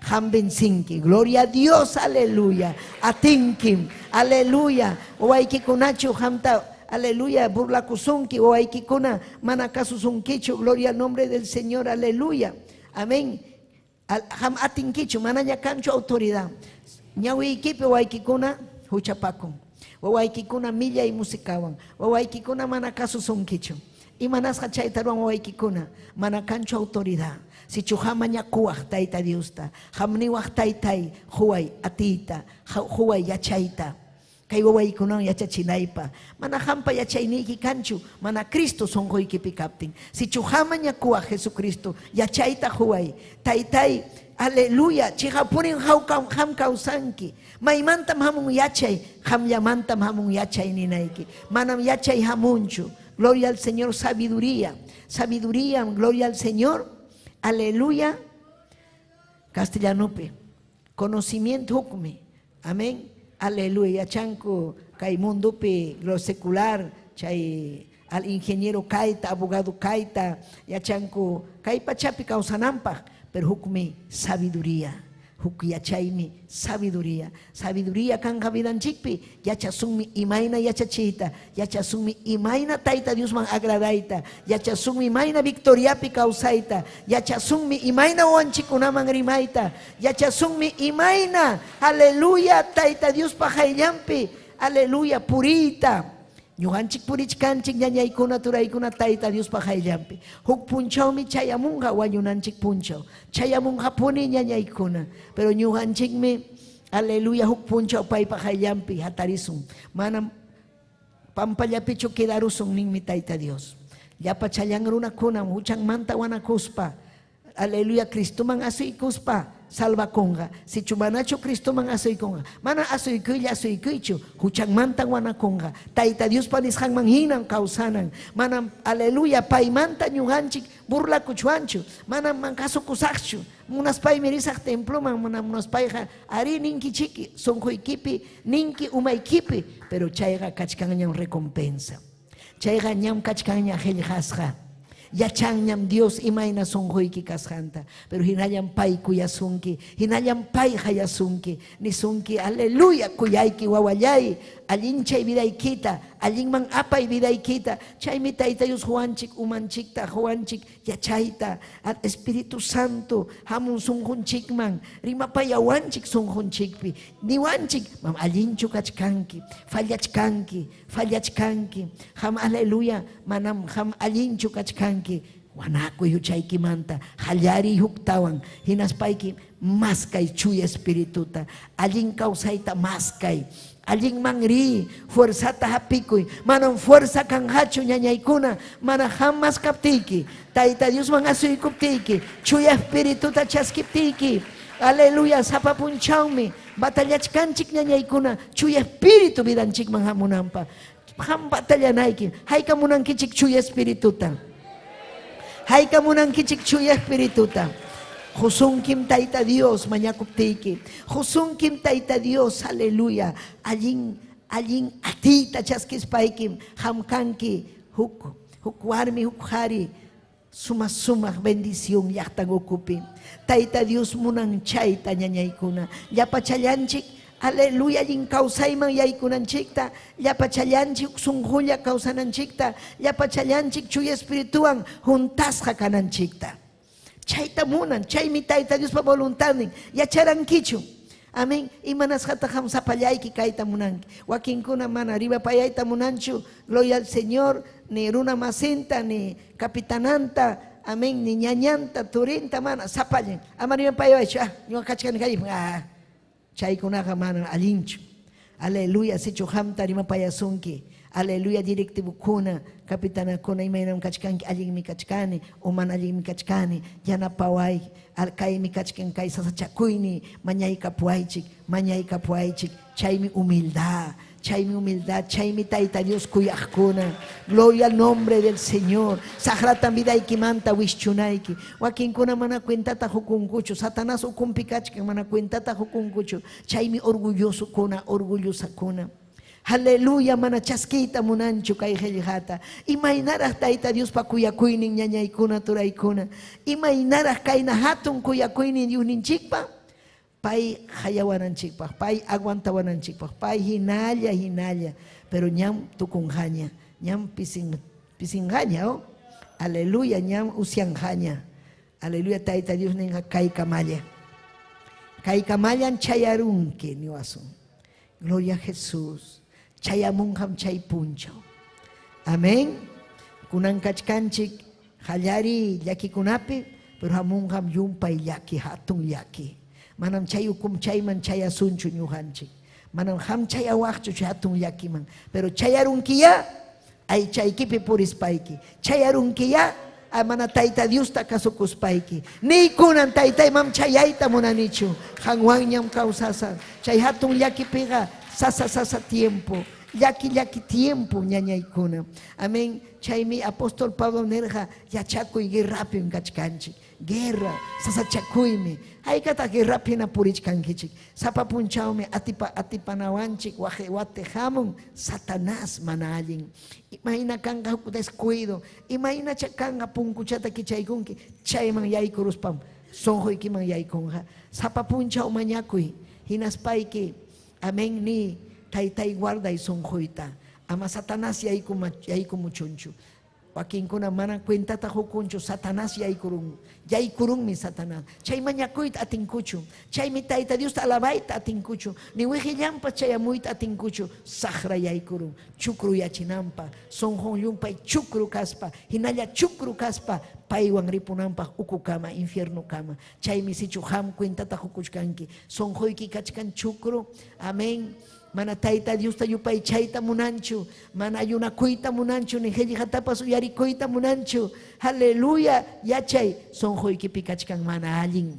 [SPEAKER 4] Qam vencinki. Gloria a Dios, aleluya. Atinkim, aleluya. Wawaykikunachu qamta, aleluya, burlakusunki, wawaykikuna mana kasusunkichu. Gloria al nombre del Señor, aleluya. Amén. Qam atinkichu, manaña kanchu autoridad. Ñawiykipi wawaykikuna huchapakun. Wawaykikuna millay musikawan. Wawaykikuna mana kasusunkichu. Imanasqa chayta ruwan wawaykikuna? Mana kanchu autoridad. Sichu qam mañakuwaq Tayta Diosta, qam niwaq Taytay, quway atiyta, quway yachayta, kay wawaykunawan yachachinaypaq. Mana qampa yachayniyki kanchu, mana Cristo sunquykipi kaptin. Sichu qam mañakuwaq Jesucristo, yachayta quway. Taytay, aleluya, chiqapunin qam kawsanki. Maymantam hamun yachay? Qamllamantam hamun yachay ninayki. Manam yachay hamunchu. Gloria al Señor, sabiduría. Sabiduría, gloria al Señor. Aleluya. Castellanopi. Conocimiento hukmi. Amén. Aleluya. Yachanku kay mundopi lo secular, chay al ingeniero kayta, abogado kayta, yachanku kay pachapi kawsananpaq, pero hukmi sabiduría. Huk yachaymi sabiduría. Sabiduría kanqa vidanchikpi, yachasunmi imayna yachachiyta, yachasunmi imayna Tayta Diosman agradayta, yachasunmi imayna victoriapi kawsayta, yachasunmi imayna wawanchikkunaman rimayta, yachasunmi imayna, aleluya, Tayta Diospa qayllanpi, aleluya, puriyta. Ñuqanchik purichkanchik ñañaykuna, turaykuna Tayta Diospa qayllanpi. Huk punchawmi chayamunqa wañunanchik punchaw. Chayamunqapuni ñañaykuna. Pero ñuqanchikmi, aleluya, huk punchaw paypa qayllanpi hatarisun. Manam pampallapichu quedarusun ninmi Tayta Dios. Llapa challan runakunam huchanmanta wanakuspa, aleluya, Cristoman asuykuspa salvakunqa. Sichu manachu Cristoman asuykunqa, mana asuykuylla asuykuychu, huchanmanta wanakunqa. Tayta Diospa nisqanman hinam kawsanan. Manam, aleluya, paymanta ñuqanchik burlakuchwanchu. Manam man kasukusaqchu. Munaspaymi risaq temploman, mana munaspayqa arí ninkichiki, sunquykipi, ninki umaykipi, pero chayqa kachkanñam recompensa. Chayqa ñam kachkanña qellqasqa. Yachanñam Dios imayna sunquyki kasqanta, pero hinallam pay kuyasunki, hinallam pay qayasunki, nisunki, aleluya, kuyayki wawallay, allinchay vidaykita, allinman apay vidaykita. Chaymi Tayta Dios quwanchik umanchikta, quwanchik yachayta, Espíritu Santo hamun sunqunchikman, rimapayawanchik sunqunchikpi, niwanchik, mam allinchu kachkanki, fallachkanki, fallachkanki, qam aleluya, manam qam allinchu kachkanki, wanakuy huchaykimanta, qallariy huktawan, hinaspayki maskay chuya espirituta, allin kawsayta maskay, allinman riy, fuerzata hapikuy, manam fuerza kanqachu ñañaykuna, mana qam maskaptiyki, Tayta Diosman asuykuptiyki, chuya espirituta chaskiptiyki, aleluya, sapa punchawmi batallachkanchik ñañaykuna, chuya espíritu vidanchikman hamunanpaq. Qam batallanayki, hayka munankichik chuya espirituta? Hayka munankichik chuya espirituta? Qusunkim Tayta Dios mañakuptiyki. Qusunkim Tayta Dios, aleluya. Allin allin atiyta chaskispaykim qam kanki huk huk warmi huk qari Sumaq sumaq bendición llaqtan ukupi. Tayta Dios munan chayta ñañaykuna. Llapachallanchik, aleluya, allin kawsayman yaykunanchikta, llapachallanchik sunqulla kawsananchikta, llapachallanchik chuya espirituwan huntasqa kananchikta. Chayta munan, chaymi Tayta Diospa voluntadnin. Yacharankichu? Amén. Imanasqataq qam sapallayki kayta munanki? Wakinkuna mana rimapayayta munanchu, gloria al Señor, ni runa masinta, ni capitananta. Amén, ni ñañanta, turinta mana, sapallan. Ama rimapayawaychu, ah, ñuqa kachkani kaypi, ah. Chaykunaqa mana allinchu. Aleluya, sichu qamta rimapayasunki. Aleluya, directivokuna, capitanakuna, imaynam kachkanki, allinmi kachkani, o mana allinmi kachkani, yanapaway, kaymi kachkan kay sasachakuyni, mañaykapuwaychik, mañaykapuwaychik, chaymi humildad. Chaymi humildad, chaymi Tayta Dios kuyaqkuna. Gloria al nombre del Señor. Saqratam vidaykimanta wischunayki. Wakinkuna mana cuentata hukunkuchu. Satanás ukunpi kachkan mana cuentata hukunkuchu. Chaymi orgullosokuna, orgullosakuna. Aleluya, mana chaskiyta munanchu kay qillqata. Imaynaraq Tayta Diospa kuyakuynin ñañaykuna, turaykuna. Imaynaraq kayna hatun kuyakuynin Diosninchikpa. Pay qayawananchikpaq, pay aguantawananchikpaq, pay hinalla, hinalla, pero ñam tukunqaña, ñam pisin, pisinqaña, oh. Aleluya, ñam usyanqaña. Aleluya, Tayta Dios ninqa kaykamalla. Kaykamallan chayarunki, niwasun. Gloria a Jesús. Chayamunqam chay punchaw. Amén. Kunan kachkanchik qallariy llakikunapi, pero hamunqam llumpay llaki, hatun llaki. Manam chay ukum chayman chayasunchu ñuqanchik. Manam qam chayawaqchu chay hatun llakiman, pero chayarunkiyá aychaykipi purispayki. Chayarunkiyá mana Tayta Diosta kasukuspayki. Niykunan, Taytay, mam chayayta munanichu. Qanwanñam kawsasaq. Chay hatun llakipiqa sasa sasa tiempo, llaki llaki tiempo ñañaykuna. Amén. Chaymi apóstol Pablo nirqa, yachakuy guerrapim kachkanchik. Guerra, sasachakuymi. Haykataq guerrapi hina purichkankichik. Sapa punchawmi atipa atipanawanchik waqi wati hamun Satanás mana allin. Imayna kanqa huk descuido, imaynacha kanqa punkuchata kichaykunki, chayman yaykuruspam sunquykiman yaykunqa. Sapa punchaw mañakuy, hinaspayki amén niy, Taytay guarday sunquyta, ama Satanás yaykumuchunchu. Wakinkuna mana cuentata qukunchu Satanás yaykurun, yaykurunmi Satanás. Chay mañakuyta atinkuchu, chaymi Tayta Diosta alabayta atinkuchu, ni wiqillanpas chayamuyta atinkuchu, saqra yaykurun, chukruyachinanpaq, sunqun llumpay chukru kaspa, hinalla chukru kaspa, paywan ripunanpaq ukukama, infiernokama. Chaymi sichu qam cuentata qukuchkanki, sunquyki kachkan chukru, amén. Mana Tayta Diosta yupaychayta munanchu, mana ayunakuyta munanchu, ni qillqatapas uyarikuyta munanchu. Aleluya, yachay sunquykipi kachkan mana allin.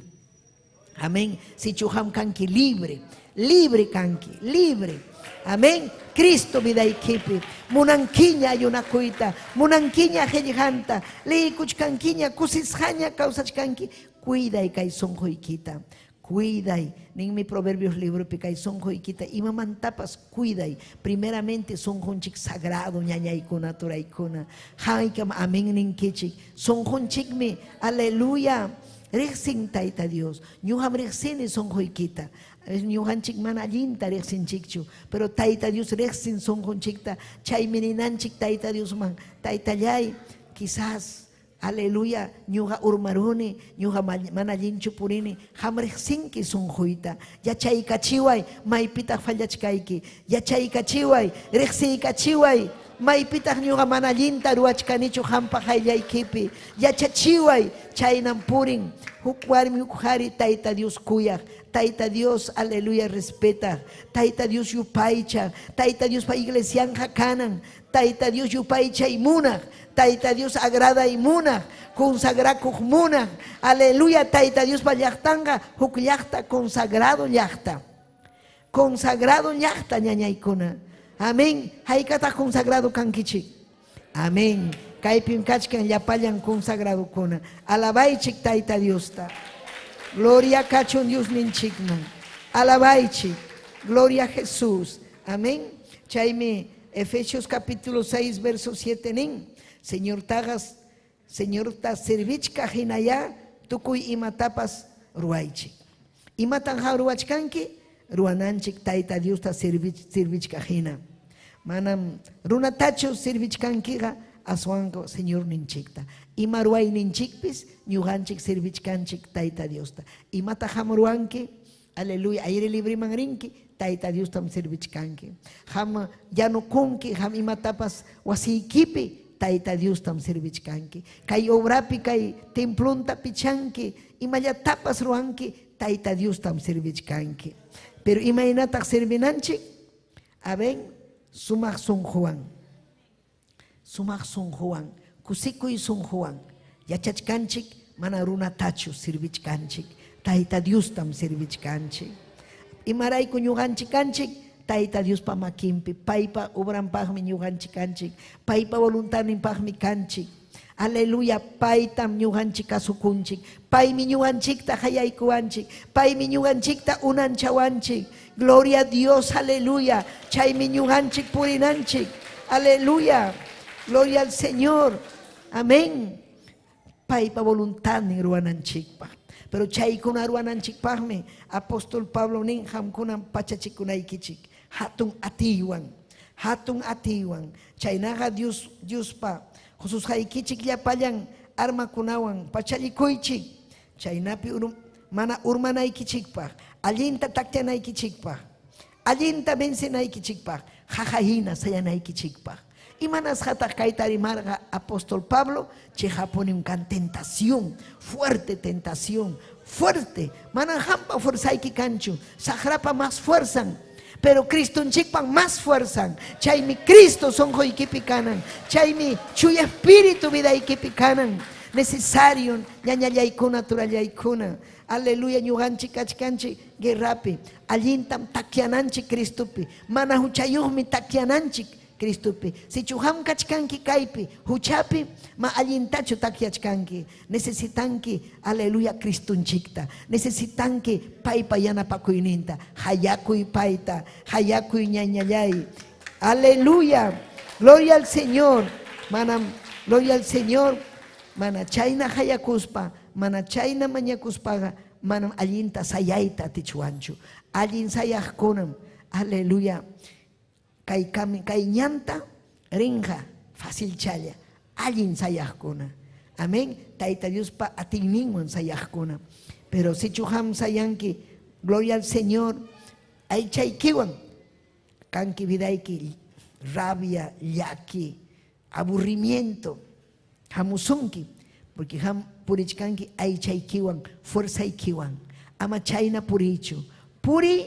[SPEAKER 4] Amén. Sichu qam kanki libre, libre kanki, libre. Amén. Cristo vidaykipi munankiña ayunakuyta, munankiña qillqanta, liykuchkankiña, kusisqaña kawsachkanki, cuiday kay sunquykita. Cuiday, ninmi Proverbios libropi kay sunquykita imamantapas cuiday. Primeramente sunqunchik sagrado ñañaykuna, turaykuna. Haykam amén ninkichik. Sunqunchikmi, aleluya, riqsin Tayta Dios. Ñuqam riqsini sunquykita. Ñuqanchik mana allinta riqsinchikchu, pero Tayta Dios riqsin sunqunchikta. Chaymi ninanchik Tayta Diosman, Taytallay, quizás aleluya, ñuqa urmaruni, ñuqa mana allinchu purini, qam riqsinki sunquyta. Yachaykachiway, maypitaq fallachkayki. Yachaykachiway, riqsiykachiway, maypitaq ñuqa mana allinta ruwachkanichu qampa qayllaykipi. Yachachiway, chaynam purin huk warmi huk qari Tayta Dios kuyaq, Tayta Dios, aleluya, respetaq, Tayta Dios yupaychaq, Tayta Diospa iglesianqa kanan, Tayta Dios yupaychay munaq, Tayta Dios agraday munaq, consagrakuq munaq. Aleluya, Tayta Diospa llaqtanqa huk llaqta consagrado llaqta. Consagrado llaqta ñañaykuna. Amén. Haykataq consagrado kankichik? Amén. Kaypim kachkan llapallan consagradokuna. Alabaychik Tayta Diosta. Gloria kachun Diosninchikman. Alabaychik. Gloria a Jesús. Amén. Chaymi Efesios capítulo 6 verso 7 nin, Señortaqa Señorta servichkaq hinayá tukuy imatapas ruwaychik. Imatan qam ruwachkanki? Ruwananchik Tayta Diosta servichkaq hina. Manam runatachu servichkankiqa, aswanqa Señorninchikta. Ima ruwayninchikpis ñuqanchik servichkanchik Tayta Diosta. Imata qam ruwanki? Aleluya, aire libreman rinki, Tayta Diostam servichkanki. Qam yanukunki, qam imatapas wasiykipi. Tayta Diostam servichkanki. Kay obrapi kay templonta pichanki, imallatapas ruwanki, Tayta Diostam servichkanki. Pero imaynataq servinanchik? Aben, sumaq sunquwan. Sumaq sunquwan, kusikuy sunquwan yachachkanchik mana runatachu servichkanchik, Tayta Diostam servichkanchik. Imarayku ñuqanchik kanchik? Tayta Diospa makinpi, paypa obranpaqmi ñuqanchik kanchik, paypa voluntadninpaqmi kanchik. Aleluya, paytam ñuqanchik kasukunchik. Paymi ñuqanchikta qayaykuwanchik. Paymi ñuqanchikta unanchawanchik. Gloria a Dios, aleluya. Chaymi ñuqanchik purinanchik. Aleluya. Gloria al Señor. Amén. Paypa voluntadnin ruwananchikpaq. Pero chaykuna ruwananchikpaqmi apóstol Pablo nin qamkunam pachachikunaykichik hatun atiywan, hatun atiywan. Chaynaqa Dios Diospa qususqaykichik llapallan armakunawan pachallikuychik, chaynapi mana urmanaykichikpaq, allinta takyanaykichikpaq, allinta vencenaykichikpaq, qaqa hina sayanaykichikpaq. Imanasqataq kayta rimarqa apóstol Pablo? Cheqapunim kan tentación, fuerte tentación, fuerte. Manam qampa fuerzayki kanchu, saqrapa más fuerzan. Pero Cristonchikpan más fuerzan. Chaymi Cristo sunquykipi kanan. Chaymi Chuya Espíritu vidaykipi kanan. Necesario ñañallaykuna, turallaykuna. Aleluya, ñuqanchik kachkanchik guerrapi. Allintam takyananchik Cristopi. Mana huchayuqmi takyananchik Cristopi. Sichu qam kachkanki kaypi, huchapi, ma allintachu takyachkanki. Necesitanki, aleluya, Cristonchikta. Necesitanki paypa yanapakuyninta. Hayakuy payta, hayakuy ñañallay. Aleluya. Gloria al Señor. Manam, gloria al Señor. Mana chayna hayakuspa, mana chayna mañakuspaqa, manam allinta sayayta atichwanchu. Allin sayaqkunam, aleluya, kay kay ñanta rinqa facilchalla, allin sayaqkuna. Amén. Tayta Diospa atiyninwan sayaqkuna. Pero sichu qam sayanki, gloria al Señor, aychaykiwan kanki vidayki rabia, llaki, aburrimiento hamusunki, porque qam purichkanki aychaykiwan, fuerzaykiwan. Ama chayna puriychu. Puriy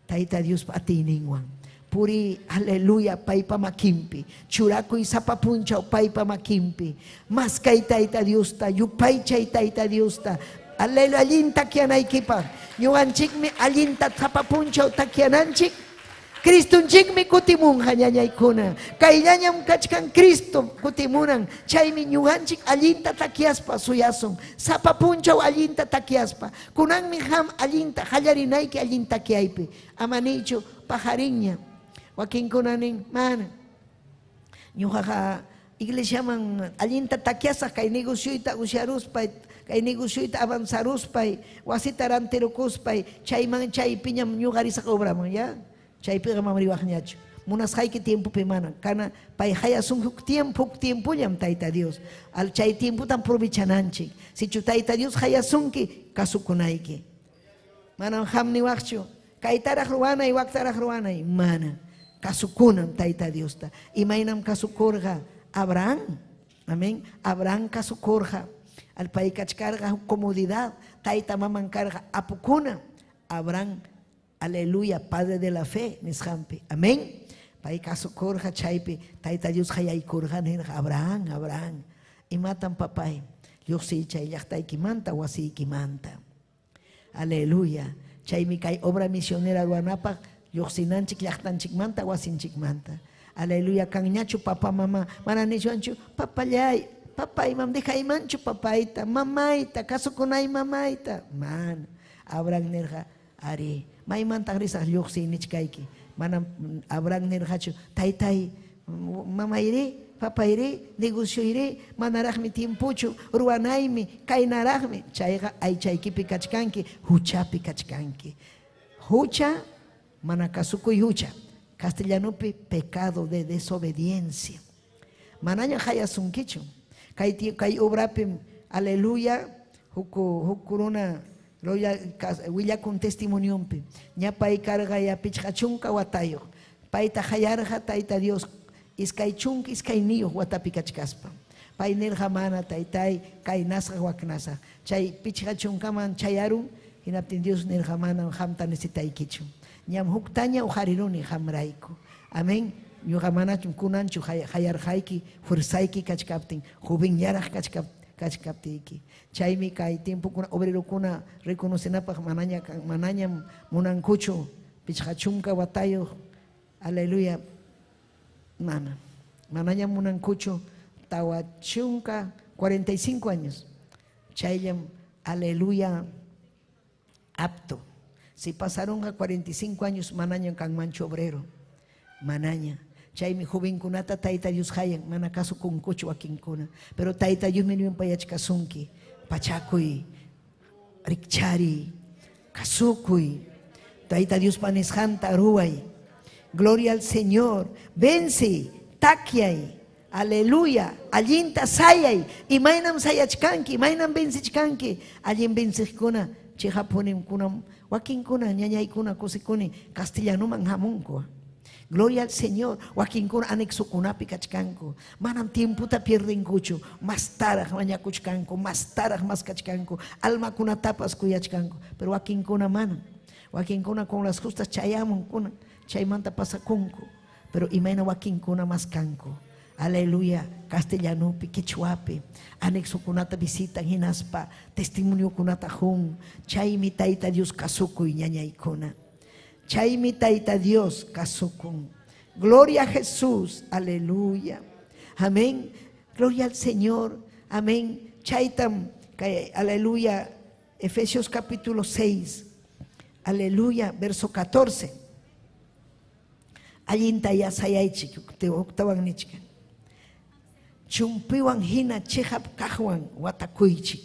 [SPEAKER 4] Tayta Diospa atiyninwan. Puriy, aleluya, paypa makinpi. Churakuy sapa punchaw paypa makinpi. Maskay Tayta Diosta, yupaychay Tayta Diosta. Aleluya, allin takyanaykipaq. Ñuqanchikmi allinta sapa punchaw takyananchik. Cristonchikmi kutimunqa, ñañaykuna. Kayllañam kachkan Cristo kutimunan. Chaymi ñuqanchik allinta takyaspa suyasun. Sapa punchaw allinta takyaspa. Kunanmi qam allinta qallarinayki allin takyaypi. Ama niychu pajarinña. Wakinkuna nin, mana. Ñuqaqa iglesiaman allinta takyasaq kay negocioyta usyaruspay, kay negocioyta avanzaruspay, wasita rantirukuspay, chayman chaypiñam ñuqa risaq obraman, ya. Chaypiqa manam riwaqñachu. Munasqayki tiempopi mana. Kana pay hayasun huk tiempo, huk tiempollam Tayta Dios. Al chay tiempotam aprovechananchik. Sichu Tayta Dios hayasunki, kasukunayki. Manam qam niwaqchu, kaytaraq ruwanay, waktaraq ruwanay. Mana. Kasukunam Tayta Diosta. Imaynam kasukurqa Abraham. Amén. Abraham kasukurqa. Al pay kachkarqa huk comodidad. Tayta maman karqa apukuna. Abraham, aleluya, padre de la fe, nisqanpi. Amén. Pay kasukurqa chaypi Tayta Dios hayaykurqa nirqa, Abraham, Abraham, imatam papay? Lluqsiy chay llaqtaykimanta, wasiykimanta. Aleluya. Chaymi kay obra misionera ruwanapaq lluqsinanchik llaqtanchikmanta, wasinchikmanta. Aleluya, kanñachu papa, mama, mana nichwanchu, papallay, papay, mam dejaymanchu papayta, mamayta, kasukunay mamayta. Mana. Abraham nirqa, ari, maymantaq risaq lluqsiy nichkayki. Manam Abraham nirqachu, taytay, mamayri, papayri, negocioyri, manaraqmi tiempochu, ruwanaymi, kaynaraqmi. Chayqa aychaykipi kachkanki, huchapi kachkanki. Hucha, mana kasukuy hucha. Castellanopi pecado de desobediencia. Manaña hayasunkichu. Kay kay obrapim, aleluya, huk huk runa willakun testimonionpi. Ña pay karqa ya 50 watayuq. Payta hayarqa Tayta Dios. 22 watapi kachkaspa. Pay nirqa mana taytay kaynasaq waknasaq. Chay 50man chayarun, hinaptin Dios nirqa manam qamta necesitaykichu. Ñam huktaña uqariruni qamrayku. Amén. Ñuqa manachum kunanchu hayarqayki, fuerzayki kachkaptin, jovenllaraq kachkaptiyki. Chaymi kay tiempokuna obrerokuna reconocenapaq manañam munankuchu 50 watayuq, aleluya, mana. Manañam munankuchu 45 años. Chayllam, aleluya, apto. Si pasaron a 45 años, manañam kanmanchu obrero. Manaña. Chaymi jovenkunata Tayta Dios hayan, mana kasukunkuchu wakinkuna. Pero Tayta Dios mi payachkasunki, pachakuy, rikchari, kasukuy. Tayta Dios panisqanta ruway. Gloria al Señor. Vence, takyay. Aleluya. Allinta sayay. Imaynam sayachkanki, imaynam vencichkanki. Allin venciqkuna, chiqapunim kunam, wakinkuna, ñañaykuna, kusikuni, castellanuman hamunku. Gloria al Señor. Wakinkuna anexokunapi kachkanku. Manam tiemputa pierdenkuchu. Mastaraq mañakuchkanku, mastaraq maskachkanku, almakunatapas kuyachkanku. Pero wakinkuna manam. Wakinkuna con las justas chayamunkuna, chaymanta pasakunku. Pero imayna wakinkuna maskanku. Aleluya, castellanupi, quechuapi, anexokunata visitan hinaspa, testimoniokunata jun. Chaymi Tayta Dios kasukuy ñañaykuna. Chaymi Tayta Dios kasukun. Gloria a Jesús, aleluya. Amén. Gloria al Señor. Amén. Chaytam, aleluya. Efesios capítulo 6. Aleluya, verso 14. Allinta ya sayaychik, uktawan nichkan. Chumpiwan hina chiqap kaqwan watakuychik.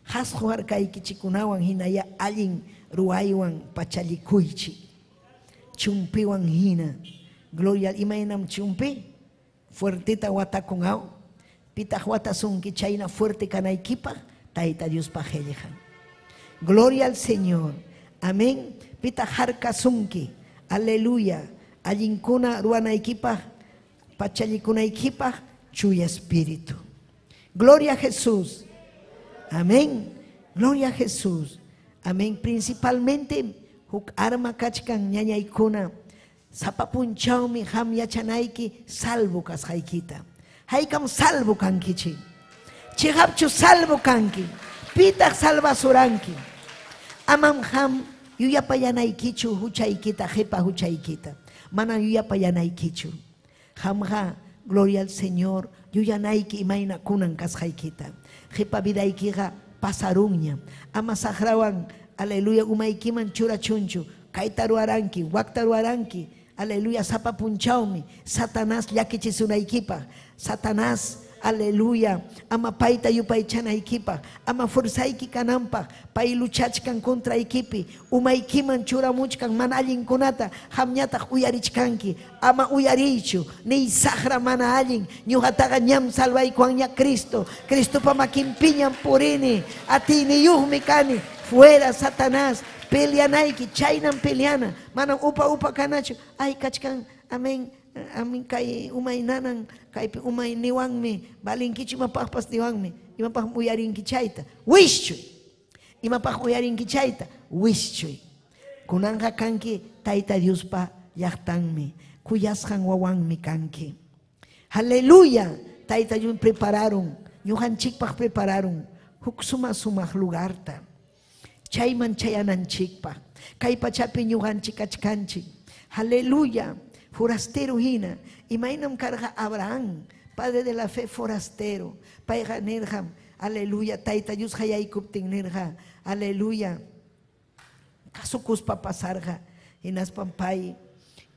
[SPEAKER 4] Qhasqu harkaykichikunawan hina ya allin ruwaywan pachallikuychik. Chumpiwan hina. Gloria, imaynam chumpi? Fuertita watakun aw. Pitaq watasunki chayna fuerte kanaykipaq, Tayta Diospaq qillqan. Gloria al Señor. Amén. Pitaq harkasunki. Aleluya. Allinkuna ruwanaykipaq, pachallikunaykipaq, chuya espíritu. Gloria a Jesús. Amén. Gloria a Jesús. Amén. Principalmente huk arma kachkan ñañaykuna. Sapa punchawmi ham yachanayki salvo kasqaykita. Haykam salvo kankichik. Chiqapchu salvo kanki. Pitaq salvasuranki. Amam ham yuyapayanaykichu huchaykita, qipa huchaykita. Manam yuyapayanaykichu. Hamqa, gloria al Señor, yuyanayki imayna kunan kasqaykita. Qipa vidaykiqa pasarunña. Ama saqrawan, aleluya, umaykiman churachunchu. Kayta ruwaranki, wakta ruwaranki. Aleluya, sapa punchawmi Satanás llakichisunaykipaq. Satanás, aleluya, ama payta yupaychanaykipaq, ama fuerzayki kananpaq, pay luchachkan contraykipi, umaykiman churamuchkan mana allinkunata, hamñataq uyarichkanki, ama uyariychu, niy saqra mana allin, ñuqataqa ñam salvaykuwanña Cristo, Cristopa makinpiñam purini, atiyniyuqmi kani, fuera Satanás, peleanayki, chaynam peleana, manam upa upa kanachu, ay kachkan, amén. Amén, kay umay nanan, kaypi umay niwanmi, valinkichu imapaqpas niwanmi, imapaq uyarinki chayta, wischuy. Imapaq uyarinki chayta, wischuy. Kunanqa kanki Tayta Diospa llaqtanmi, kuyasqan wawanmi kanki. Aleluya, Tayta Dios prepararon, ñuqanchikpaq prepararon huk suma sumaq lugarta. Chayman chayananchikpaq, kay pachapi ñuqanchik kachkanchik. Aleluya. Forastero hina, imaynam karqa Abraham, padre de la fe forastero. Payqa nirqam, aleluya, Tayta Dios hayaykuptin nirqa, aleluya. Kasukuspa pasarqa, hinaspam pay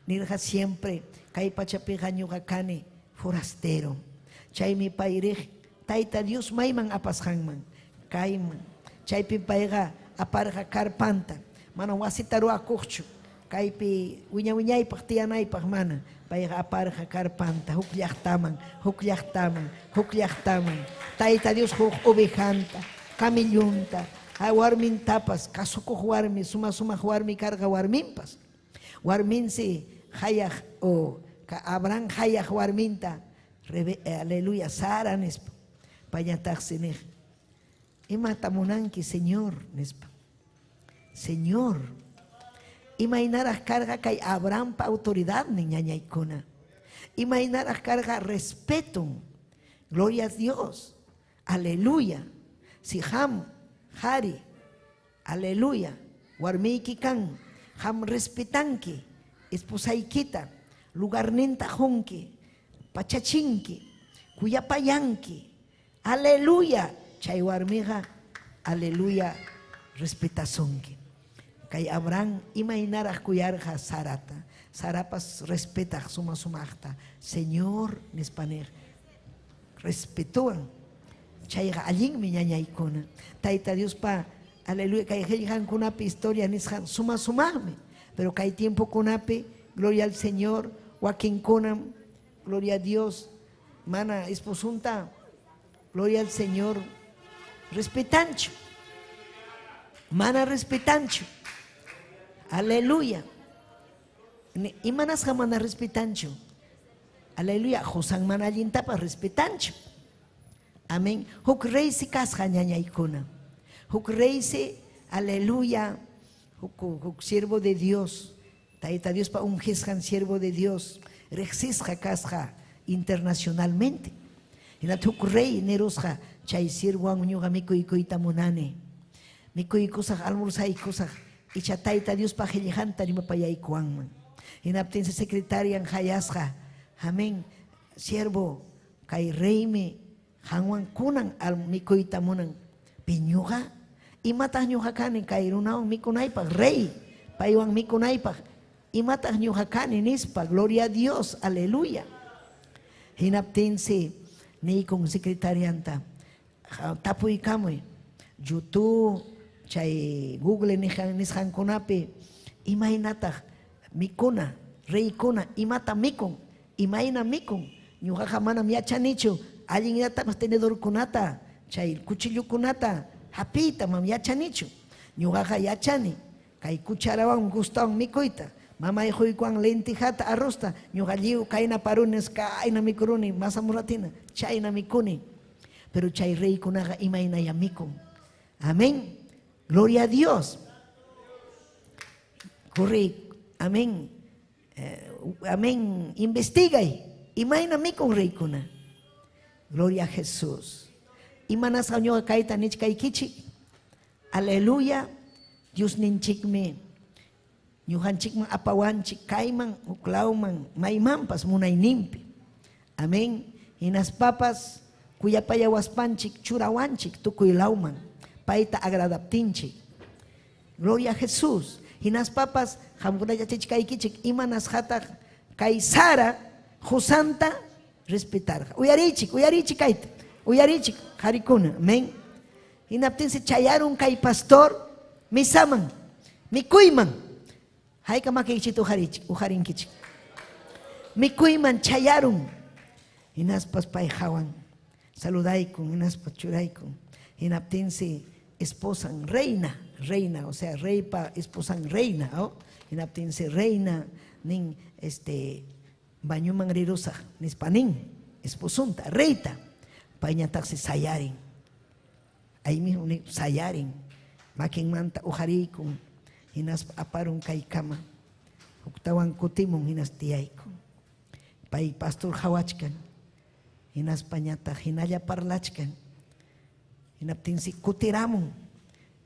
[SPEAKER 4] nirqa siempre, kay pachapiqa ñuqa kani forastero. Chaymi pay riq Tayta Dios mayman apasqanman, kayman. Chaypi payqa aparqa karpanta, mana wasita ruwakuqchu. Kaypi wiña wiñaypaq tiyanaypaq mana. Payqa aparqa karpanta, huk llaqtaman, huk llaqtaman, huk llaqtaman. Tayta Dios huk ovejanta, camellunta, warmintapas, kasukuq warmi, suma sumaq warmi karqa warminpas. Warminsi hayaq o Ka Abraham hayaq warminta, Rebe, aleluya, Sara nispa. Payñataqsi niq, Imata munanki, Señor? nispa. Señor, imaynaraq karqa kay Abrahampa autoridadnin, ñañaykuna. Imaynaraq karqa respeton. Gloria a Dios. Aleluya. Si ham, qari, aleluya, warmiyki kan, qam respetanki esposaykita, lugarninta qunki, pachachinki, kuyapayanki. Aleluya. Chay warmiqa, aleluya, respetasunki. Kay Abraham imaynaraq kuyarqa Sarata. Sarapas respetaq suma sumaqta. Señor nispa niq. Respetowan. Chayqa allinmi, ñañaykuna. Tayta Diospa, aleluya, kay qillqankunapi historia nisqan suma sumaqmi. Pero kay tiempokunapi, gloria al Señor, wakinkunam, gloria a Dios, mana esposunta, gloria al Señor, respetanchu. Mana respetanchu. Aleluya. Imanasqa mana respetanchu? Aleluya. Qosan mana allintapas respetanchu. Amén. Huk reysi kasqa, ñañaykuna. Huk reysi, aleluya, huk siervo de Dios, Tayta Diospa ungisqan siervo de Dios, riqsisqa kasqa internacionalmente. Hinaptin huk rey nirusqa, chay siervowan ñuqa mikuykuyta munani. Mikuykusaq, almursaykusaq, icha Tayta Diospa qillqanta rimapayaykuwanman. Hinaptinsi secretarian qayasqa, amén, siervo, kay reymi qanwan kunan mikuyta munan. Pi ñuqa? Imataq ñuqa kani kay runawan mikunaypaq, rey, paywan mikunaypaq? Imataq ñuqa kani nispa, gloria a Dios, aleluya. Hinaptinsi niykun secretarianta, tapuykamuy YouTube, chay Google nisqankunapi, imaynataq mikuna, reykuna imata mikun, imayna mikun. Ñuqaqa manam yachanichu allinllatapas tenedorkunata, chay cuchillokunata hapiyta, manam yachanichu. Ñuqaqa yachani kay cucharawan gustawan mikuyta. Mamay quykuwan lentejata, arrozta, ñuqa lliw kayna parunes, kayna mikuruni, masamuratina, chayna mikuni. Pero chay reykunaqa imaynaya mikun. Amén. Gloria a Dios. Corre, amén. Amén. Investigay. Imayna mikun reykuna. Gloria a Jesús. Imanasqa ñuqa kayta nichkaykichik. Aleluya. Diosninchikmi ñuqanchikman apawanchik kayman, huklawman, maymanpas munayninpi. Amén. Hinaspapas kuyapayawaspanchik churawanchik tukuy lawman payta agradaptinchik. Gloria a Jesús. Hinaspapas qamkuna yachachichkaykichik imanasqataq kay Sara qusanta respetarqa. Uyariychik, uyariychik kayta. Uyariychik qarikuna. Amén. Hinaptinsi chayarun kay pastor misaman, mikuyman. Hayka makiykichikta uqarichik, uqarinkichik. Mikuyman chayarun. Hinaspas pay hawan saludaykun, hinaspa churaykun. Hinaptinsi esposan reina, reina, o sea, reypa esposan reina, oh? Hinaptinsi reina nin, bañuman rirusaq nispa nin esposunta, reyta. Payñataqsi sayarin. Ahí mismo nin, sayarin. Makinmanta uqariykun, hinaspa aparun kaykama. Huktawan kutimun, hinas tiyaykun. Pay pastor hawachkan. Hinaspa ñataq hinalla parlachkan. Hinaptinsi kutiramun.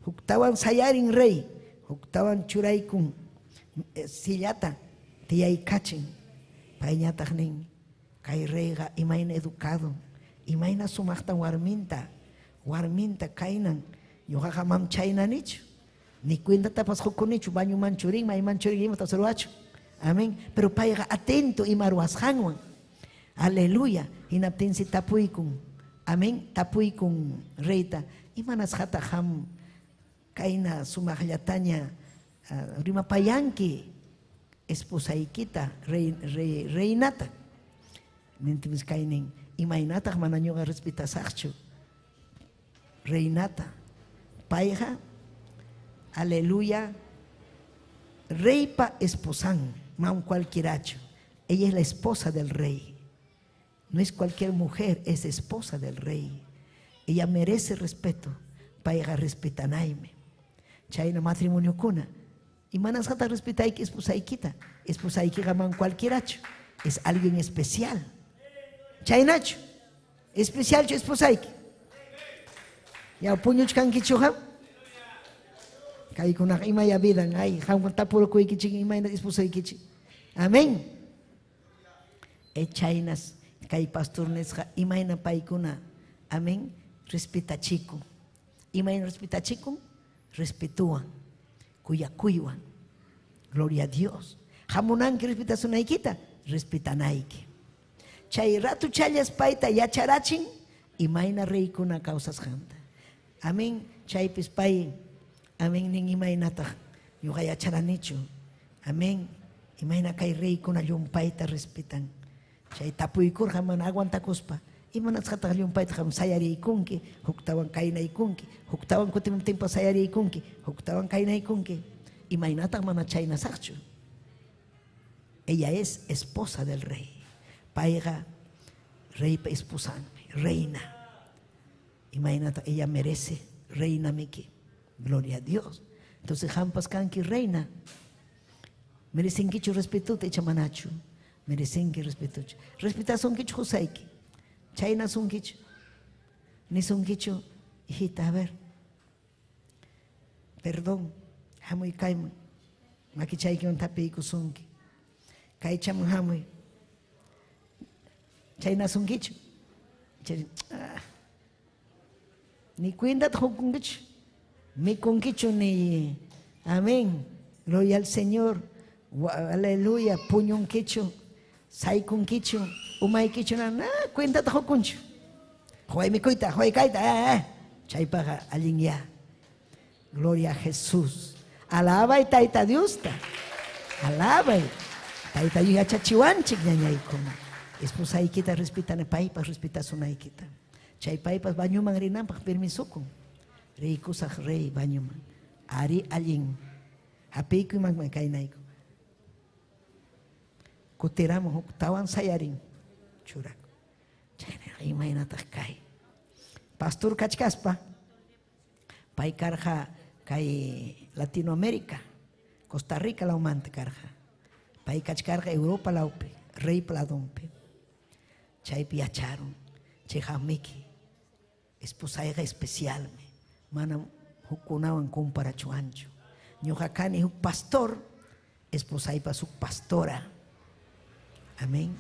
[SPEAKER 4] Huktawan sayarin rey. Huktawan churaykun sillata tiyaykachin. Payñataq nin, kay reyqa imayna educado, imayna sumaqta warminta, warminta kaynan, ñuqaqa mam chayna nichu. Ni cuentatapas qukunichu, bañuman churin, mayman churin, imatapas ruwachu. Amén. Pero payqa atento ima ruwasqanwan. Aleluya. Hinaptinsi tapuykun. Amén. Tapuykun reyta. Imanasqataq qam kayna sumaqllataña rimapayanki esposaykita, rey, rey, reinata? Nintimis kaynin, imaynataq mana ñuqa respetasaqchu reinata? Payqa, aleluya, reypa esposan, mam cualquierachu. Ella es la esposa del rey. No es cualquier mujer, es esposa del rey. Ella merece respeto. Payqa respetanaymi. Chayna matrimoniokuna. Imanasqataq respetayki esposaykita? Esposaykiqa man cualquierachu. Es alguien especial. Chaynachu. Especialchu esposayki? Ya puñuchkankichu qam? Kaykunaqa imaya vidan, ay, qamwan tapurukuykichik imayna esposaykichik. Amén. E chaynas kay pastor nisqa imayna paykuna, amén, respetachikun. Imayna respetachikun? Respetuwan, kuyakuywan. Gloria a Dios. Hamunanki respetasunaykita, respetanayki. Chay ratuchallas payta yacharachin imayna reykuna kawsasqanta. Amén. Chaypis pay, amén, nin imaynataq ñuqa yacharanichu. Amén. Imayna kay reykuna llumpayta respetan. Chay tapuykurqa mana aguantakuspa. Imanasqataq llumpayta qam sayariykunki, huktawan kaynaykunki, huktawan kutimuptinpas sayariykunki, huktawan kaynaykunki. Imaynataq mana chaynasaqchu? Ella es esposa del rey. Payqa reypa esposanmi, reina. Imaynata ella merece, reina miki. Gloria a Dios. Entonces qampas kanki reina. Merecenkichu respetota icha manachu? Merecenki respetochu. Respetasunkichu qosayki? Chaynasunkichu? Nisunkichu, hijita, a ver, perdón, hamuy kayman, makichaykiwan tapiykusunki. Kaychaman hamuy. Chaynasunkichu? Chay, ah, ni cuentata qukunkichu, mikunkichu ni, amén, gloria al Señor, aleluya, puñunkichu, saykunkichu, umaykichu, na, na cuentata qukunchu. Huay mikuyta, huay kayta, eh, eh. Chaypaqa allinya. Gloria a Jesús. Alabay Tayta Diosta. Alabay. Tayta Dios yachachiwanchik ñañaykuna. Esposaykita respetana, paypas respetasunaykita. Chay paypas bañuman rinanpaq permisukun. Riykusaq rey bañuman. Ari allin. Hapiykuy kaynayku. Kutiramun huktawan sayarin. Churaku. Chaynaqa imaynataq kay. Pastor kachkaspa pay karqa kay Latinoamérica, Costa Rica lawmanta karqa. Pay kachkarqa Europa lawpi, reypa ladonpi. Chaypi yacharun, cheqapmiki, esposayqa especialmi, manam hukkunawan comparachuwanchu. Ñuqa kani huk pastor, esposaypas huk pastora. Amén.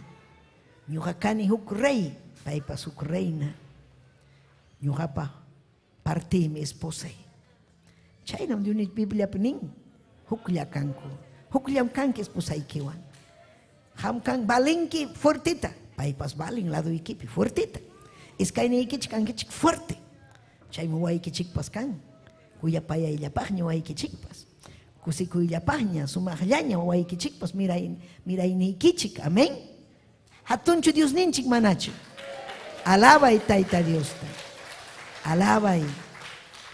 [SPEAKER 4] Ñuqa kani huk rey, paypas huk reina. Ñuqapa partiymi esposay. Chaynam Dios Bibliapi nin, huklla kanku. Hukllam kanki esposaykiwan. Qam kan valenki fuertita, paypas valen laduykipi fuertita. Iskayniykichik kankichik fuerte. Chaymi waykichikpas kan. Kuyapayayllapaqña waykichikpas. Kusikuyllapaqña, sumaqllaña waykichikpas miray mirayniykichik. Amén. Hatunchu Diosninchik manachu. Alabay Tayta Diosta. Alabay.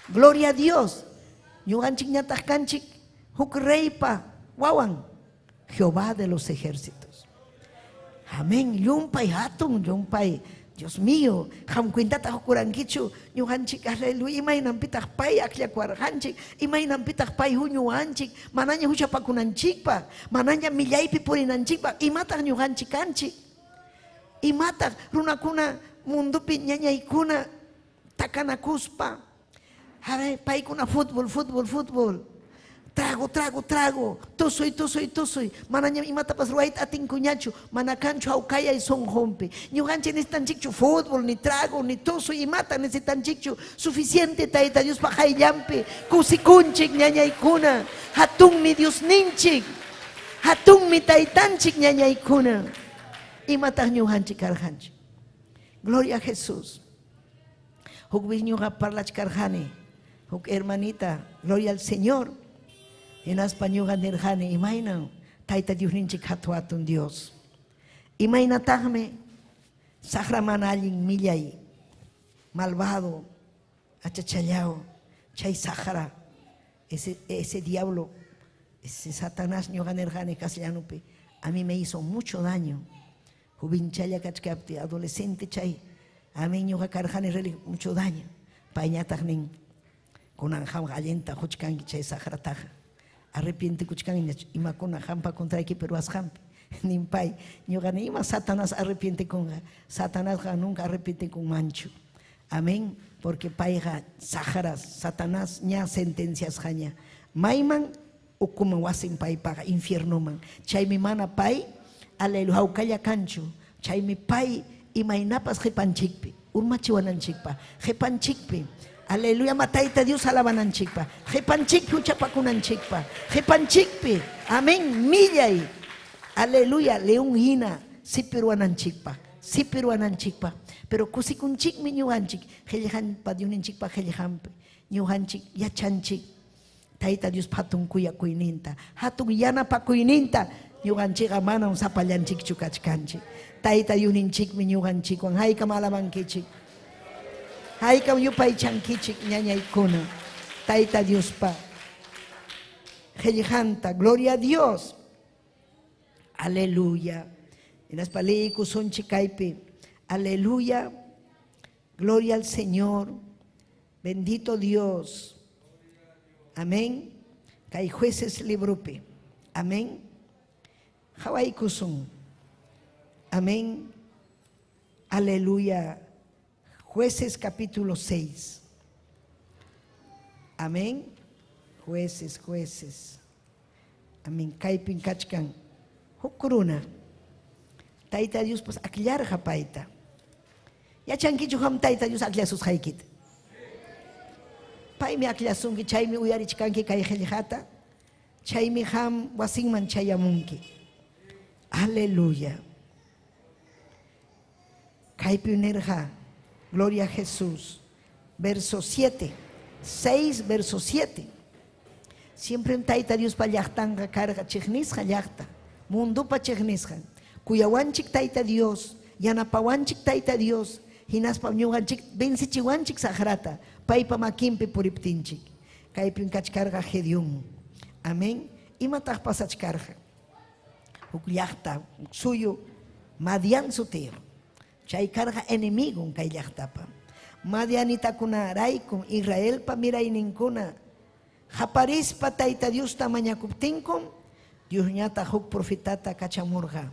[SPEAKER 4] Gloria a Dios. Ñuqanchikñataq kanchik huk reypa wawan. Jehová de los ejércitos. Amén. Llumpay hatun, llumpay. Dios mío, qam cuentata qukurankichu ñuqanchik, aleluya, imaynanpitaq pay akllakuwarqanchik, imaynanpitaq pay huñuwanchik, manaña huchapakunanchikpaq, manaña millaypi purinanchikpaq, imataq ñuqanchik kanchik? Imataq runakuna mundopi ñañaykuna takanakuspa, a ver, paykuna fútbol, fútbol, fútbol, trago, trago, trago, tusuy, tusuy, tusuy, manañam imatapas ruwayta atinkuñachu, mana kanchu hawkayay sunqunpi. Ñuqanchik necesitanchikchu fútbol, ni trago, ni tusuy, imata necesitanchikchu, suficiente Tayta Diospa qayllanpi kusikunchik ñañaykuna, hatunmi Diosninchik, hatunmi Taytanchik ñañaykuna. Imataq ñuqanchik karqanchik? Gloria a Jesús. Huk vez ñuqa parlachkarqani, huk hermanita, gloria al Señor. Hinaspa ñuqa nirqani, imaynam Tayta Diosninchik hatu hatun Dios. Imaynataqmi saqra mana allin millay, malvado, achachallao, chay saqra, ese, ese diablo, ese Satanás ñuqa nirqani castellanupi, A mí me hizo mucho daño. Jovenchalla kachkaptiy, adolescente chay, amén, ñuqa karqani mucho daño. Payñataq nin, kunan qamqa allinta quchkanki chay saqrataqa. Arrepientekuchkanña imakuna qampa contraykipi ruwasqanpi. Nin pay, ñuqa ni ima Satanás arrepientekunqa. Satanasqa nunca arrepientekunmanchu. Amén, porque payqa saqra, Satanás ña sentenciasqaña. Mayman ukuman wasin paypaqa infiernoman. Chaymi mana pay aleluya hawkalla kanchu. Chaymi pay imaynapas qipanchikpi urmachiwananchikpa, qipanchikpi aleluya ma Tayta Dios alabananchikpa, qipanchikpi huchapakunanchikpa, qipanchikpi amén millay aleluya león hina sipiruwananchikpa, sipiruwananchikpa. Pero kusikunchikmi ñuqanchik qillqanpa Diosninchikpa qillqanpi ñuqanchik yachanchik Tayta Diospa hatun kuyakuyninta, hatun yanapakuyninta, ñuqanchikqa manam sapallanchikchu kachkanchik. Tayta Diosninchikmi ñuqanchikwan. Haykam alabankichik? Haykam yupaychankichik ñañaykuna? Tayta Diospa qillqanta. Gloria a Dios. Aleluya. Hinaspa liykusunchik kaypi. Aleluya. Gloria al Señor. Bendito Dios. Amén. Kay Jueces libropi. Amén. Qawaykusun. Amén. Aleluya. Jueces capítulo 6. Amén. Jueces, jueces. Amén. Kaypin kachkan huk runa. Tayta Diospas akllarqa payta. Yachankichu qam Tayta Dios akllasusqaykita? Paymi akllasunki, chaymi uyarichkanki kay qillqata, chaymi qam wasinman chayamunki. Aleluya. Kaypi nirqa, Gloria a Jesús. Verso 7, 6, verso 7. Siempre Tayta Diospa llaqtanqa karqa chiqnisqa llaqta, mundopa chiqnisqan. Kuyawanchik Tayta Dios, yanapawanchik Tayta Dios, hinaspa ñuqanchik vencechiwanchik saqrata, paypa makinpi puriptinchik. Kaypim kachkarqa Gedeón. Amén. Imataq pasachkarqa? Huk llaqta, huk suyu, Madián sutiyuq. Chay karqa enemigon kay llaqtapa. Madianitakunaraykum Israelpa mirayninkuna qaparispa Tayta Diosta mañakuptinkum, Diosñataq huk profetata kachamurqa.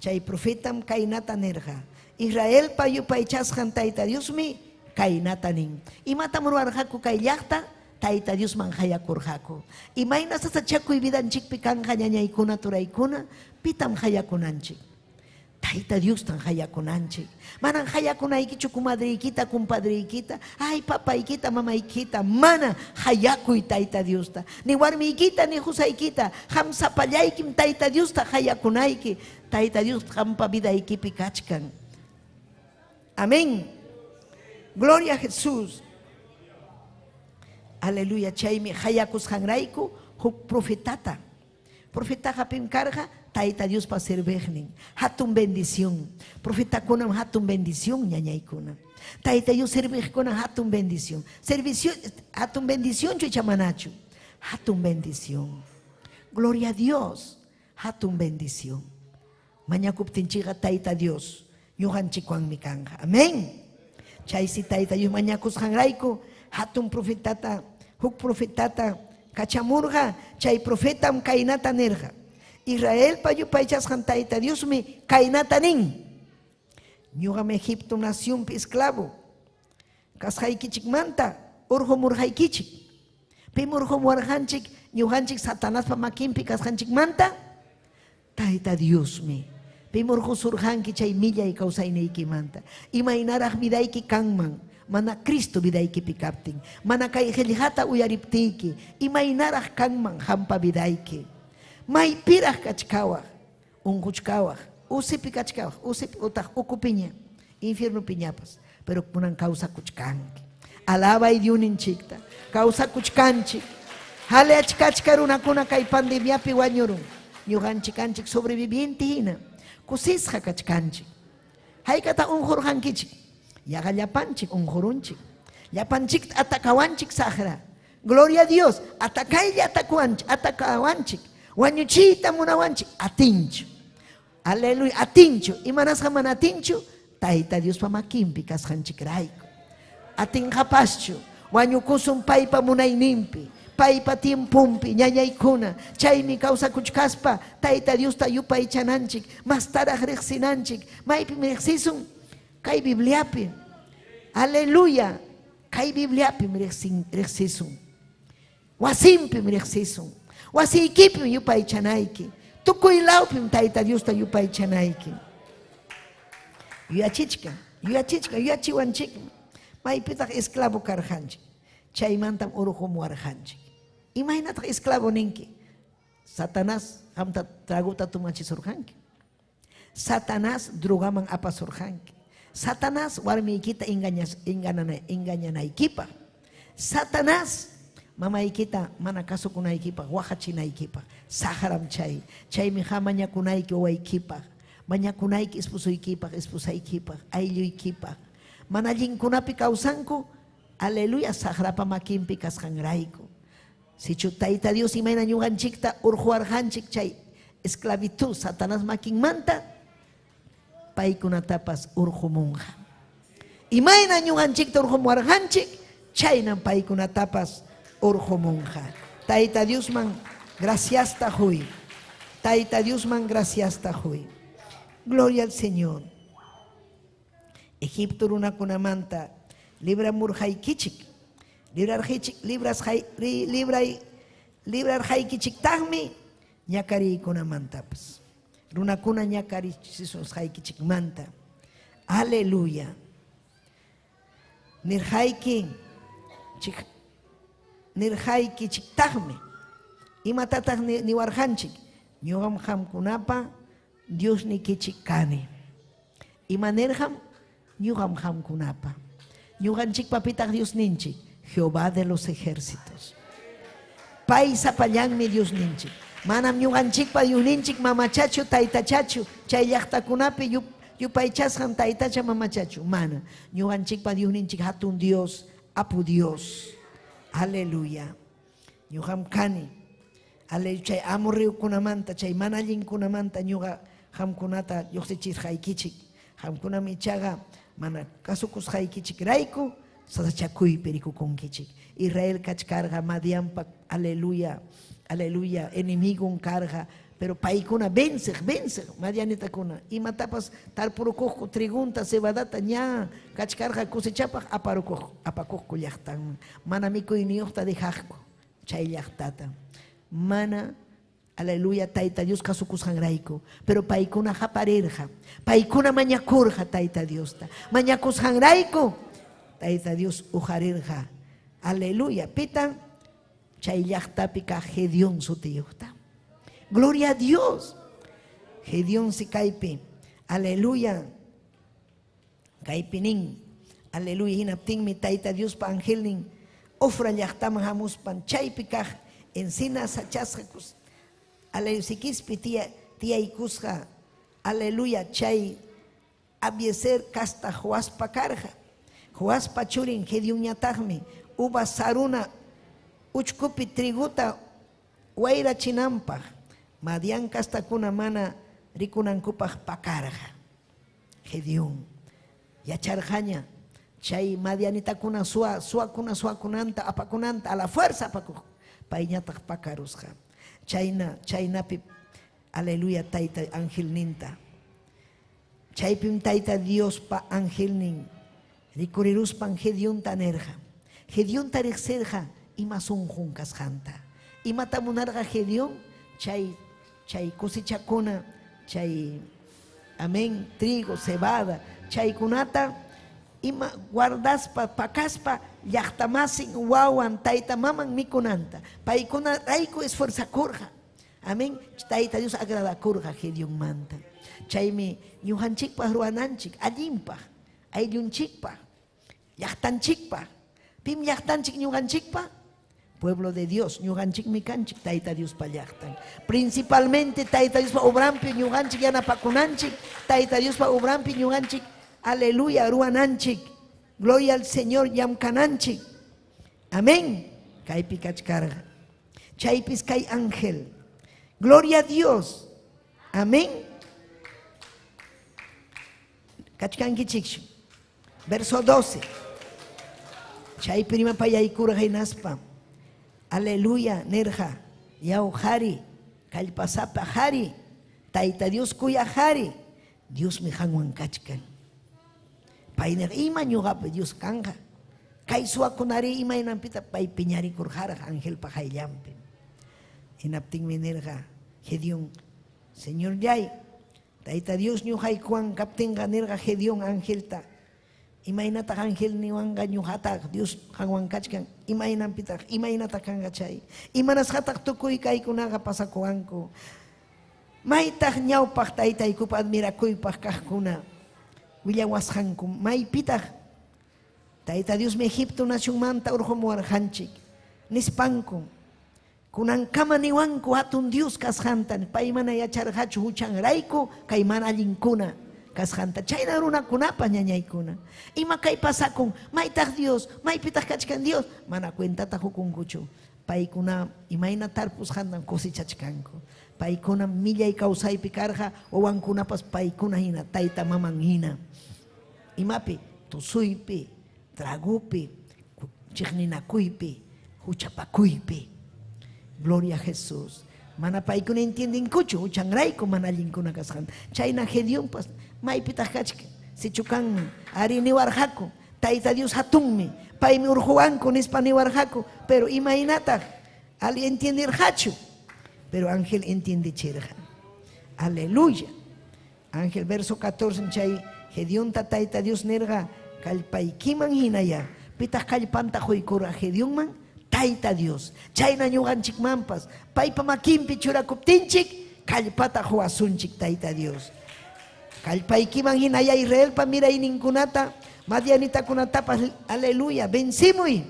[SPEAKER 4] Chay profetam kaynata nirqa, Israelpa yupaychasqan Tayta Diosmi kaynata nin, Imatam ruwarqaku kay llaqta? Tayta Diosman qayakurqaku. Imayna sasachakuy vidanchikpi kanqa ñañaykuna, turaykuna? Pitam qayakunanchik? Tayta Diostan qayakunanchik. Manan qayakunaykichu comadreykita, compadreykita, ay papaykita, mamaykita. Mana qayakuy Tayta Diosta. Ni warmiykita, ni qusaykita. Qam sapallaykim Tayta Diosta qayakunayki. Tayta Dios qampa vidaykipi kachkan. Amén. Gloria a Jesús. Aleluya. Chaymi qayakusqanrayku huk profetata. Profetaqa pim karqa? Tayta Diospa serviqnin. Hatun bendición. Profetakunam hatun bendición, ñañaykuna. Tayta Dios serviqkuna hatun bendición. Servicio, hatun bendición chu icha manachu. Hatun bendición. Gloria a Dios. Hatun bendición. Mañakuptinchikqa Tayta Dios ñuqanchikwanmi kanqa. Amén. Chaysi Tayta Dios mañakusqanrayku hatun profetata, huk profetata kachamurqa, chay profetam kaynata nirqa: Israelpa yupaychasqan Tayta Diosmi kaynata nin: Ñuqam Egipto nacionpi esclavo kasqaykichikmanta urqumurqaykichik. Pim urqumuwarqanchik ñuqanchik Satanaspa makinpi kasqanchikmanta? Tayta Diosmi. Pim urqusurqanki chay millay kawsayniykimanta? Imaynaraq vidayki kanman mana Cristo vidaykipi kaptin? Mana kay qillqata uyariptiyki, imaynaraq kanman qampa vidayki? Maypiraq kachkawaq? Unquchkawaq, usipi kachkawaq, usipi utaq ukupiña, infiernopiñapas, pero kunan kawsakuchkanki. Alabay Diosninchikta, kawsakuchkanchik. Haleachkachka runakuna kay pandemiapi wañurun. Ñuqanchik kanchik sobreviviente hina, kusisqa kachkanchik. Haykata unqurqankichik? Yaqa llapanchik unqurunchik. Llapanchikta atakawanchik saqra. Gloria a Dios, atakaylla atakuwanchik, atakawanchik. Wañuchiyta munawanchik, atinchu. Aleluya. Atinchu. Imanasqa mana atinchu? Tayta Diospa makinpi kasqanchikrayku. Atinqapaschu. Wañukusun paypa munayninpi, paypa tiemponpi, ñañaykuna. Chaymi kawsakuchkaspa Tayta Diosta yupaychananchik, mastaraq riqsinanchik. Maypim riqsisun? Kay Bibliapi. Aleluya. Kay Bibliapim riqsisun. Wasinpim riqsisun. Wasiykipim yupaychanayki. Tukuy lawpim Tayta Diosta yupaychanayki. Yuyachichkan, yuyachichkan, yuyachiwanchikmi. Maypitaq esclavo karqanchik? Chaymantam urqumuwarqanchik. Imaynataq esclavo ninki? Satanás qamta tragota tomachisurqanki. Satanás drogaman apasurqanki. Satanás warmiykita engañanaykipaq. Satanás mamaykita mana kasukunaykipaq, waqachinaykipaq. Saqram chay. Chaymi qam mañakunayki wawaykipaq, mañakunayki esposoykipaq, esposaykipaq, aylluykipaq. Mana allinkunapi kawsanku, aleluya, saqrapa makinpi kasqanrayku. Sichu Tayta Dios imayna ñuqanchikta urquwarqanchik chay esclavitud Satanás makinmanta, paykunatapas urqumunqa. Imayna ñuqanchikta urqumuwarqanchik, chaynam paykunatapas urqumunqa. Tayta Diosman graciasta huy. Tayta Diosman graciasta huy. Gloria al Señor. Egipto runakunamanta libramurqaykichik. Librarqaychik, librasqay, libray, librarqaykichiktaqmi ñakariykunamantapas. Runakuna ñakarichisusqaykichikmanta. Aleluya. Nirqayki, chik, nirqaykichiktaqmi. Imatataq niwarqanchik? Ñuqam qamkunapa Diosnikichik kani. Ima nirqam? Ñuqam qamkunapa. Ñuqanchikpa pitaq Diosninchik? Jehová de los ejércitos. Pay sapallanmi Diosninchik. Manam ñuqanchikpa Diosninchik mamachachu, taytachachu, chay llaqtakunapi yupaychasqan taytacha mamachachu. Mana. Ñuqanchikpa Diosninchik hatun Dios, apu Dios. Aleluya. Ñuqam kani. Aleluya. Chay amorreokunamanta, chay mana allinkunamanta ñuqa qamkunata lluqsichirqaykichik. Qamkunam ichaqa mana kasukusqaykichikrayku sasachakuypi rikukunkichik. Israel kachkarqa Madianpa, aleluya, aleluya, enemigon karqa, pero paykuna venceq, venceq madianitakuna. Imatapas tarpurukuqku trigunta, cebadata ña kachkarqa cosechapaq aparukuq, apakuqku llaqtanman. Mana mikuyniyuqta dejaqku chay llaqtata. Mana, aleluya, Tayta Dios kasukusqanrayku. Pero paykuna qaparirqa. Paykuna mañakurqa Tayta Diosta. Mañakusqanrayku Tayta Dios uqarirqa. Aleluya. Pitan chay llaqtapi kaq Gedeón sutiyuqta. Gloria a Dios. Gedeón si kaypi. Aleluya. Kaypi nin. Aleluya. Hinaptinmi Tayta Diospa angelnin Ofra llaqtaman hamuspan chaypi kaq encina sachasqa aleluya sikispi tiyaykusqa. Aleluya. Chay Abiezer casta Joaspa karqa. Joaspa churin Gedeonñataqmi uvas saruna uchkupi trigota wayrachinanpaq Madián castakuna mana rikunankupaq pakarqa. Gedeón yacharqaña chay madianitakuna suwa suwakuna suwakunanta apakunanta a la fuerza apakuq payñataq pakarusqa. Chayna chaynapi aleluya tayta angelninta. Chaypim Tayta Diospa angelnin rikuriruspan Gedeonta nirqa. Gedeonta riqsirqa ima sunqun kasqanta. Imata munarqa Gedeón? Chay chay cosechakuna, chay amén, trigo, cebada, chaykunata ima guardaspa, pakaspa llaqtamasin, wawan, tayta maman mikunanta. Paykuna rayku esforzakurqa. Amén. Tayta Dios agradakurqa Gedeonmanta. Chaymi ñuqanchikpaq ruwananchik, allinpaq, ayllunchikpaq, llaqtanchikpaq. Pim llaqtanchik ñuqanchikpa? Pueblo de Dios, ñuqanchikmi kanchik Tayta Diospa llaqtan. Principalmente Tayta Diospa obranpi ñuqanchik yanapakunanchik, Tayta Diospa obranpi ñuqanchik, aleluya, ruwananchik. Gloria al Señor, llamkananchik. Amén. Kaypi kachkarqa. Chaypis kay ángel. Gloria a Dios. Amén. Kachkankichikchu. Verso 12. Chaypi rimapayaykurqa hinaspa. Aleluya nirqa. Yaw qari, kallpasapa qari, Tayta Dios kuyaq qari, Diosmi qanwan kachkan. Pay nirqa, ima ñuqapi Dios kanqa? Kay suwakunari imaynanpita pay piñarikurqaraq angelpa qayllanpi. Hinaptinmi nirqa Gedeón, Señorlláy, Tayta Dios ñuqaykuwan kaptinqa nirqa Gedeón angelta, imaynataq ángel niwanqa ñuqataq Dios qanwan kachkan? Imaynanpitaq, imaynataq kanqa chay? Imanasqataq tukuy kaykunaqa pasakuwanku? Maytaq ñawpaq taytaykupa admirakuypaq kaqkuna willawasqanku? Maypitaq Tayta Diosmi Egipto nacionmanta urqumuwarqanchik nispanku? Kunankama niwanku hatun Dios kasqanta, pay mana yacharqachu huchanrayku kay mana allinkuna kasqanta. Chayna runakunapa ñañaykuna. Ima kay pasakun? Maytaq Dios? Maypitaq kachkan Dios? Mana cuentata qukunkuchu. Paykuna imayna tarpusqantam cosechachkanku. Paykuna millay kawsaypi karqa, wawankunapas paykuna hina, tayta maman hina. Imapi? Tusuypi, tragopi, chiqninakuypi, huchapakuypi. Gloria a Jesús. Mana paykuna entiendenkuchu huchanrayku mana allinkuna kasqanta. Chayna Gedeonpas maypitaq kachkan? Sichu kanman, ari niwarqaku, Tayta Dios hatunmi, paymi urquwanku nispa niwarqaku, pero imaynataq ali entiendirqachu? Pero ángel entiendechirqa. Aleluya. Ángel verso 14 chay Gedeonta Tayta Dios nirqa, kallpaykiman hinaya. Pitaq kallpanta quykurqa Gedeonman? Tayta Dios. Chayna ñuqanchikmanpas paypa makinpi churakuptinchik kallpata quwasunchik Tayta Dios. Kallpaykiman hinaya Israelpa mirayninkunata, madianitakunatapas, aleluya, vencimuy.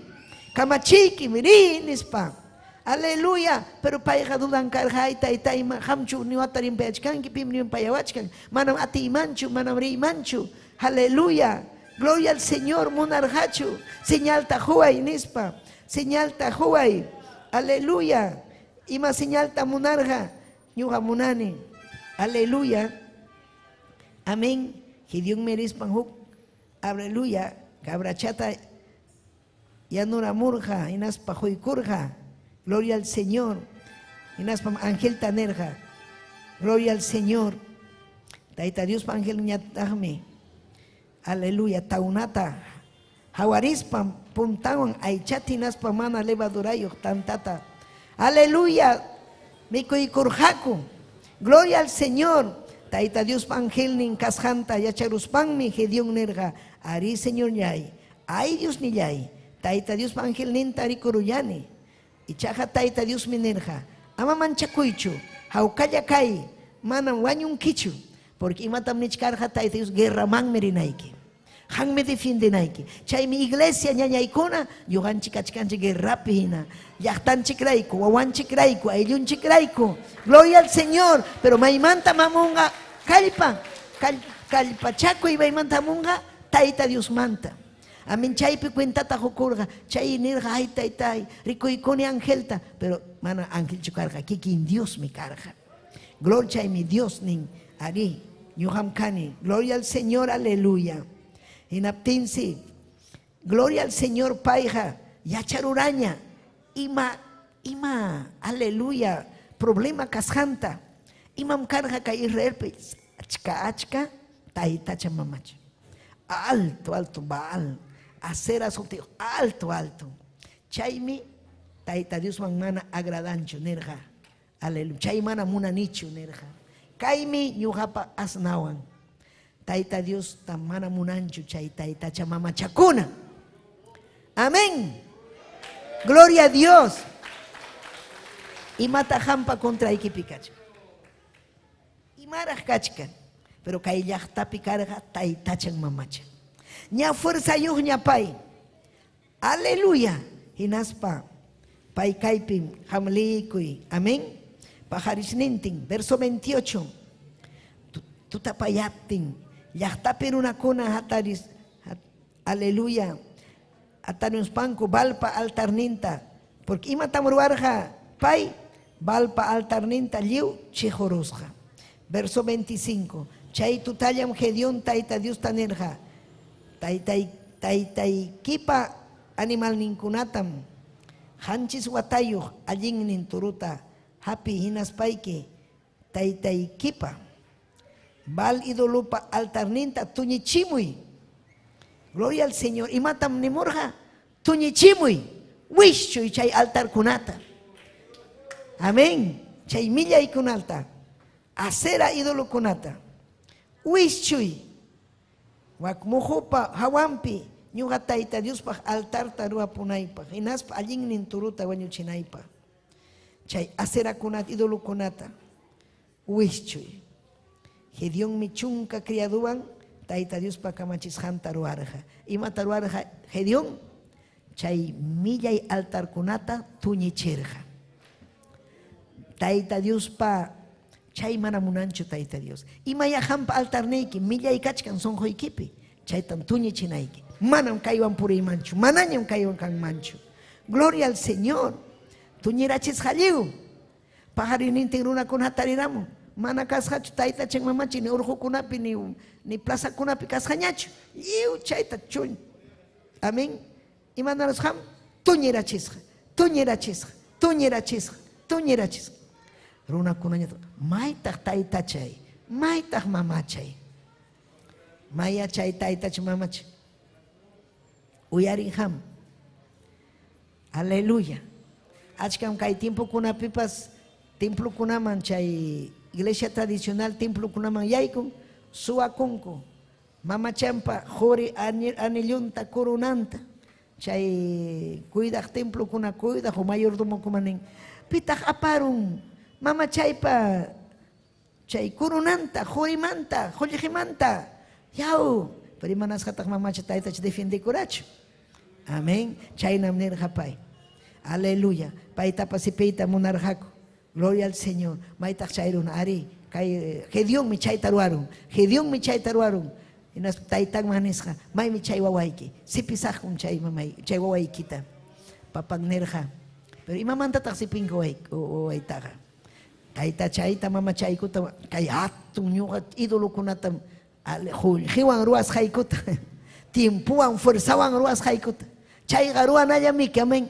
[SPEAKER 4] Kamachiykim, riy nispa. Aleluya! Pero payqa dudan karqa, ay tayta, ima qamchu ñuqata rimpayachkanki, pim rimpayawachkan, manam atiymanchu, manam riymanchu. Aleluya! Gloria al Señor, munarqachu, señalta quway nispa. Señalta quway. Aleluya! Ima señalta munarqa? Ñuqa munani. Aleluya! Amén. Gedeonmi rispan huk, aleluya, cabrachata yanuramurqa, hinaspa quykurqa. Gloria al Señor. Hinaspam angelta nirqa, Gloria al Señor. Tayta Diospa angelñataqmi, aleluya, tawnata hawarispan puntanwan aychata hinaspa mana levadurayuq tantata, aleluya, mikuykurqaku. Gloria al Señor. Tayta Diospa angelnin kasqanta yacharuspanmi Gedeón nirqa, Arí, Señorlláy, ay Diosnilláy, Tayta Diospa angelninta rikurullani. Ichaqa Tayta Diosmi nirqa, Ama manchakuychu, hawkalla kay, manam wañunkichu. Porque imatam nichkarqa Tayta Dios, guerramanmi rinayki. Qanmi defiendenayki. Chaymi iglesia ñañaykuna ñuqanchik kachkanchik guerrapi hina. Llaqtanchikrayku, wawanchikrayku, ayllunchikrayku. Gloria al Señor. Pero maymanta hamunqa kallpa, kallpachakuy maymanta hamunqa Tayta Diosmanta. Amén. Chaypi cuentata qukurqa. Chay nirqa, ay taytay, rikuykuni angelta. Pero mana angelchu karqa, kikin Diosmi karqa. Gloria chaymi Dios nin, arí, ñuqam kani. Gloria al Señor, aleluya. Hinaptinsi, gloria al Señor payqa yacharuraña ima, ima, aleluya, problema kasqanta. Imam karqa kay Israelpi achka achka taytacha mamacha. Alto, alto, Baal, Asera sutiyuq, alto, alto. Chaymi Tayta Diosman mana agradanchu nirqa. Aleluya. Chay mana munanichu nirqa. Kaymi ñuqapa asnawan. Tayta Diosta mana munanchu chay taytacha mamachakuna. Amén. Gloria a Dios. Imata qampa contraykipi kachkan? Imaraq kachkan? Pero kay llaqtapi karqa taytachan mamachan. Ña fuerzayuqña pay. Aleluya! Hinaspa pay kaypim qam liyikuy. Amén. Pajarisnintin, verso 28. Tutapayaptin, llaqtapi runakuna hataris, aleluya, hataruspanku Baalpa altarninta, porque imatam ruwarqa pay? Baalpa altarninta lliw chiqurusqa. Verso 25. Chay tutallam Gedeón Tayta Diosta nirqa, Taytay, taytaykipa animalninkunatam qanchis watayuq allinnin torota hapiy hinaspayki taytaykipa Baal idolopa altarninta tuñichimuy. Gloria al Señor. Imatam nimurqa? Tuñichimuy. Wischuy chay altarkunata. Amén. Chay millaykunata. Asera idolokunata. Wischuy. Wak muhupa hawanpi ñuqa Tayta Diospaq altarta ruwapunaypaq hinaspa allinnin torota wañuchinaypaq. Chay aserakunata, idolokunata wischuy. Gedeonmi chunka criadowan Tayta Diospa kamachisqanta ruwarqa. Imata ruwarqa Gedeón? Chay millay altarkunata tuñichirqa. Tayta Diospa chay mana munanchu Tayta Dios. Imaya qampa altarniyki millay kachkan sunquykipi, chaytam tuñichinayki. Manam kaywan puriymanchu, manañam kaywan kanmanchu. Gloria al Señor. Tuñirachisqa lliw. Paqarinnintin runakuna hatariramun. Mana kasqachu taytachin mamachin ni urqukunapi ni ni plazakunapi kasqañachu. Lliw chayta chun. Amén. Imanarusqam? Tuñirachisqa, tuñirachisqa, tuñirachisqa, tuñirachisqa. Runakunañataq, maytaq taytachay, maytaq mamachay. Maya chay taytacha mamacha. Uyarin ham. Aleluya. Achkam kay tiempokunapipas templokunaman chay iglesia tradicional templokunaman yaykun, suwakunku. Mamachampa quri anillunta, coronanta, chay cuidaq templokuna cuidaq o mayordomokuna nin, pitaq aparun mamachaypa chay coronanta, qurimanta, qullqimanta, yaw, pero imanasqataq mamacha taytacha defiendekurachu. Amén. Chaynam nirqa pay. Aleluya. Paytapas sipiyta munarqaku. Gloria al Señor. Maytaq chay runa? Arí, kay Gedeonmi chayta ruwarun. Gedeonmi chayta ruwarun. Hinaspa taytanman nisqa, maymi chay wawayki? Sipisaqkum chay mamay, chay wawaykita. Papan nirqa, pero imamantataq sipinku wawaytaqa? Taytachayta, mamachaykuta, kay hatun ñuqa idolokunatam qullqiwan ruwasqaykuta, tiempowan, fuerzawan ruwasqaykuta. Chayqa ruwanallamiki, amén.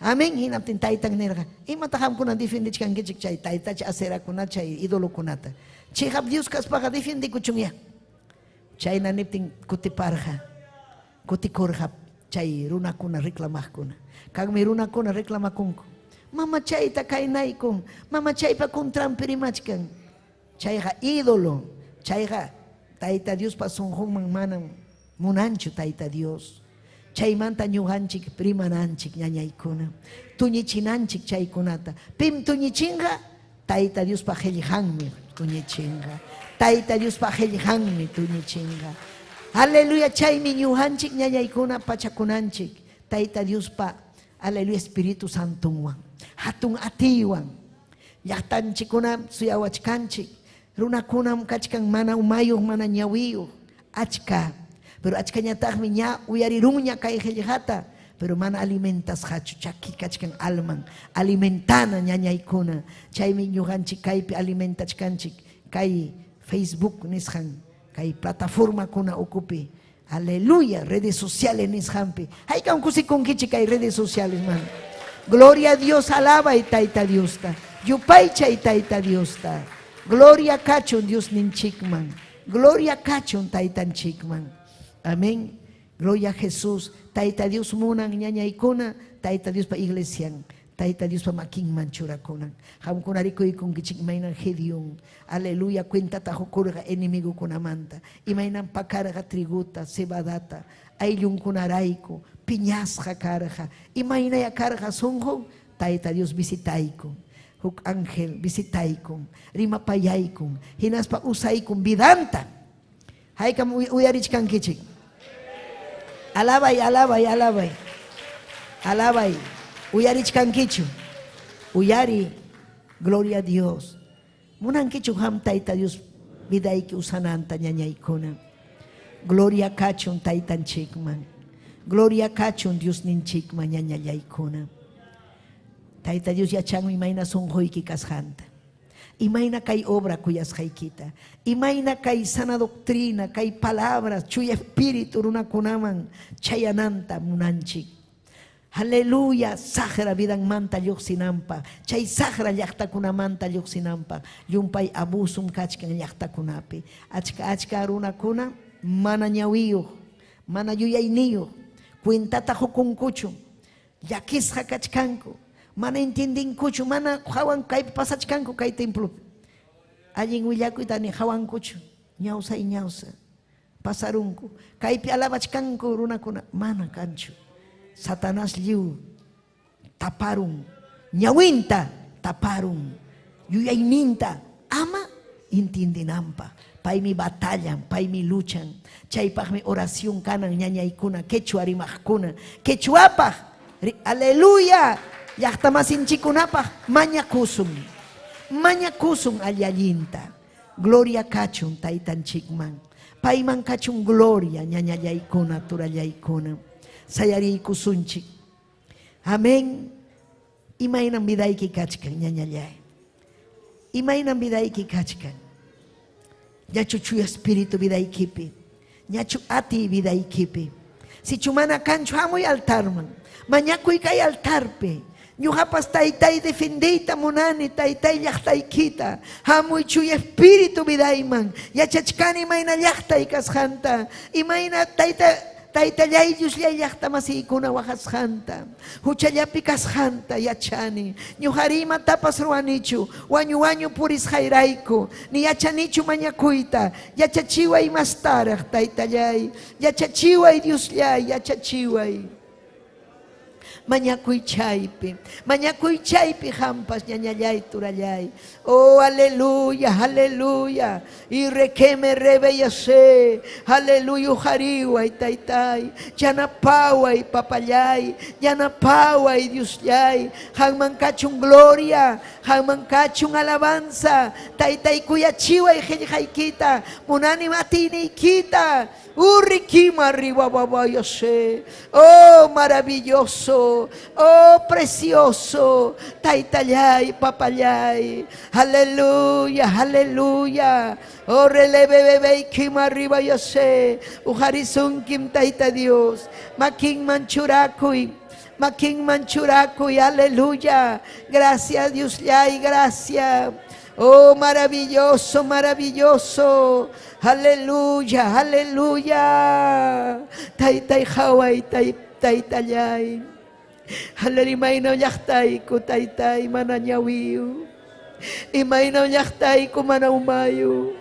[SPEAKER 4] Amén. Hinaptin taytan nirqa, imataq qamkuna defiendechkankichik chay taytacha aserakuna, chay idolokunata? Chiqap Dios kaspaqa defiendekuchunya. Chayna niptin kutiparqa, kutikurqa chay runakuna reclamaqkuna. Kanmi runakuna reclamakunku. Mamachayta kaynaykun, mamachaypa contranpi rimachkan. Chayqa ídolo, chayqa Tayta Diospa sunqunman manam munanchu Tayta Dios. Chaymanta ñuqanchik rimananchik ñañaykuna, tuñichinanchik chaykunata. Pim tuñichinqa? Tayta Diospa qellqanmi tuñichinqa. Tayta Diospa qellqanmi tuñichinqa. Aleluya, chaymi ñuqanchik ñañaykuna pachakunanchik Tayta Diospa, aleluya, Espíritu Santonwan, hatun atiywan. Llaqtanchikkunam suyawachkanchik. Runakunam kachkan mana umayuq, mana ñawiyuq, achka. Pero achkañataqmi ña uyarirunña kay qellqata, pero mana alimentasqachu, chaki kachkan alman, alimentana ñañaykuna. Chaymi ñuqanchik kaypi alimentachkanchik, kay Facebook nisqan, kay plataformakuna ukupi. Aleluya, redes sociales nisqanpi. Haykam kusikunkichik kay redes sociales, man. Gloria a Dios, alabay Tayta Diosta. Yupaychay Tayta Diosta. Gloria kachun Diosninchikman. Gloria kachun Taytanchikman. Amén. Gloria a Jesús. Tayta Dios munan ñañaykuna, Tayta Diospa iglesian. Tayta Diospa makinman churakunan. Qamkuna rikuykunkichik imaynan Gedeón, aleluya, cuentata qukurqa enemigokunamanta. Imaynan pakarqa trigota, cebadata, ayllunkunarayku, piñasqa karqa. Imaynaya karqa sunqun? Tayta Dios visitaykun. Huk ángel visitaykun, rimapayaykun, hinaspa usaykun vidanta. Haykam uyarichkankichik? Alabay, alabay, alabay. Alabay. Uyarichkankichu? Uyari. Gloria a Dios. Munankichu qam Tayta Dios vidayki usananta ñañaykuna? Gloria kachun Taytanchikman. Gloria kachun Diosninchikman ñañallaykuna. Tayta Dios yachanmi imayna sunquyki kasqanta. Imayna kay obra kuyasqaykita. Imayna kay sana doctrina, kay palabras, chuya espíritu runakunaman chayananta munanchik. Aleluya, saqra vidanmanta lluqsinanpaq, chay saqra llaqtakunamanta lluqsinanpaq, llumpay abusum kachkan llaqtakunapi. Achka achka runakuna mana ñawiyuq, mana yuyayniyuq, cuentata qukunkuchu, llakisqa kachkanku, mana entiendenkuchu, mana qawan kaypi pasachkanku kay templopi. Allin willakuyta ni qawankuchu, ñawsay ñawsa. Pasarunku. Kaypi alabachkanku runakuna, mana kanchu. Satanás lliw taparun, ñawinta taparun, yuyayninta ama entiendenanpaq. Paymi batallan, paymi luchan. Chaypaqmi oración kanan ñañaykuna, quechua rimaqkuna, quechuapaq, aleluya, llaqtamasinchikunapaq mañakusun. Mañakusun alli-allinta. Gloria kachun taytanchikman. Payman kachun gloria ñañallaykuna, turallaykuna. Sayariykusunchik. Amén. Imaynam vidayki kachkan ñañallay. Imaynam vidayki kachkan. Ñachu chuya espíritu vidaykipi. Ñachu atiy vidaykipi. Sichu mana kanchu hamuy altarman. Mañakuy kay altarpi. Ñuqapas taytay defendeyta munani, taytay llaqtaykita. Hamuy chuya espíritu vidayman. Yachachkani imayna llaqtay kasqanta. Imayna tayta taytallay Diosllay llaqtamasiykuna waqasqanta. Huchallapi kasqanta yachani. Ñuqari imatapas ruwanichu. Wañu wañu purisqayrayku. Ni yachanichu mañakuyta. Yachachiway mastaraq taytallay. Yachachiway Diosllay, yachachiway. Mañakuy chaypi. Mañakuy chaypi hampas ñañallay turallay. Oh, aleluya, aleluya. Y requeme rebeyase. Aleluya, hariway, taytay. Yanapaway, papallay. Yanapaway, Diosllay. Hanman kachun gloria. Hanman kachun alabanza. Taytay kuyachiway, qillqaykita. Munani atiyniykita. Urrikima arriba babayase. Oh, maravilloso. Oh, precioso. Taytallay, papallay. Aleluya, aleluya. Oh, releve bebe kima arriba yase. Uharisunkim tayta Dios. Makin manchurakuy. Makin manchurakuy. Aleluya. Gracias Dios, gracias. Oh, maravilloso, maravilloso. Aleluya, aleluya. Taytay haway, tay taytallay. Aleluya, llaqtayku, taytay, mana ñawiyu. Imayna llaqtayku, mana umayu.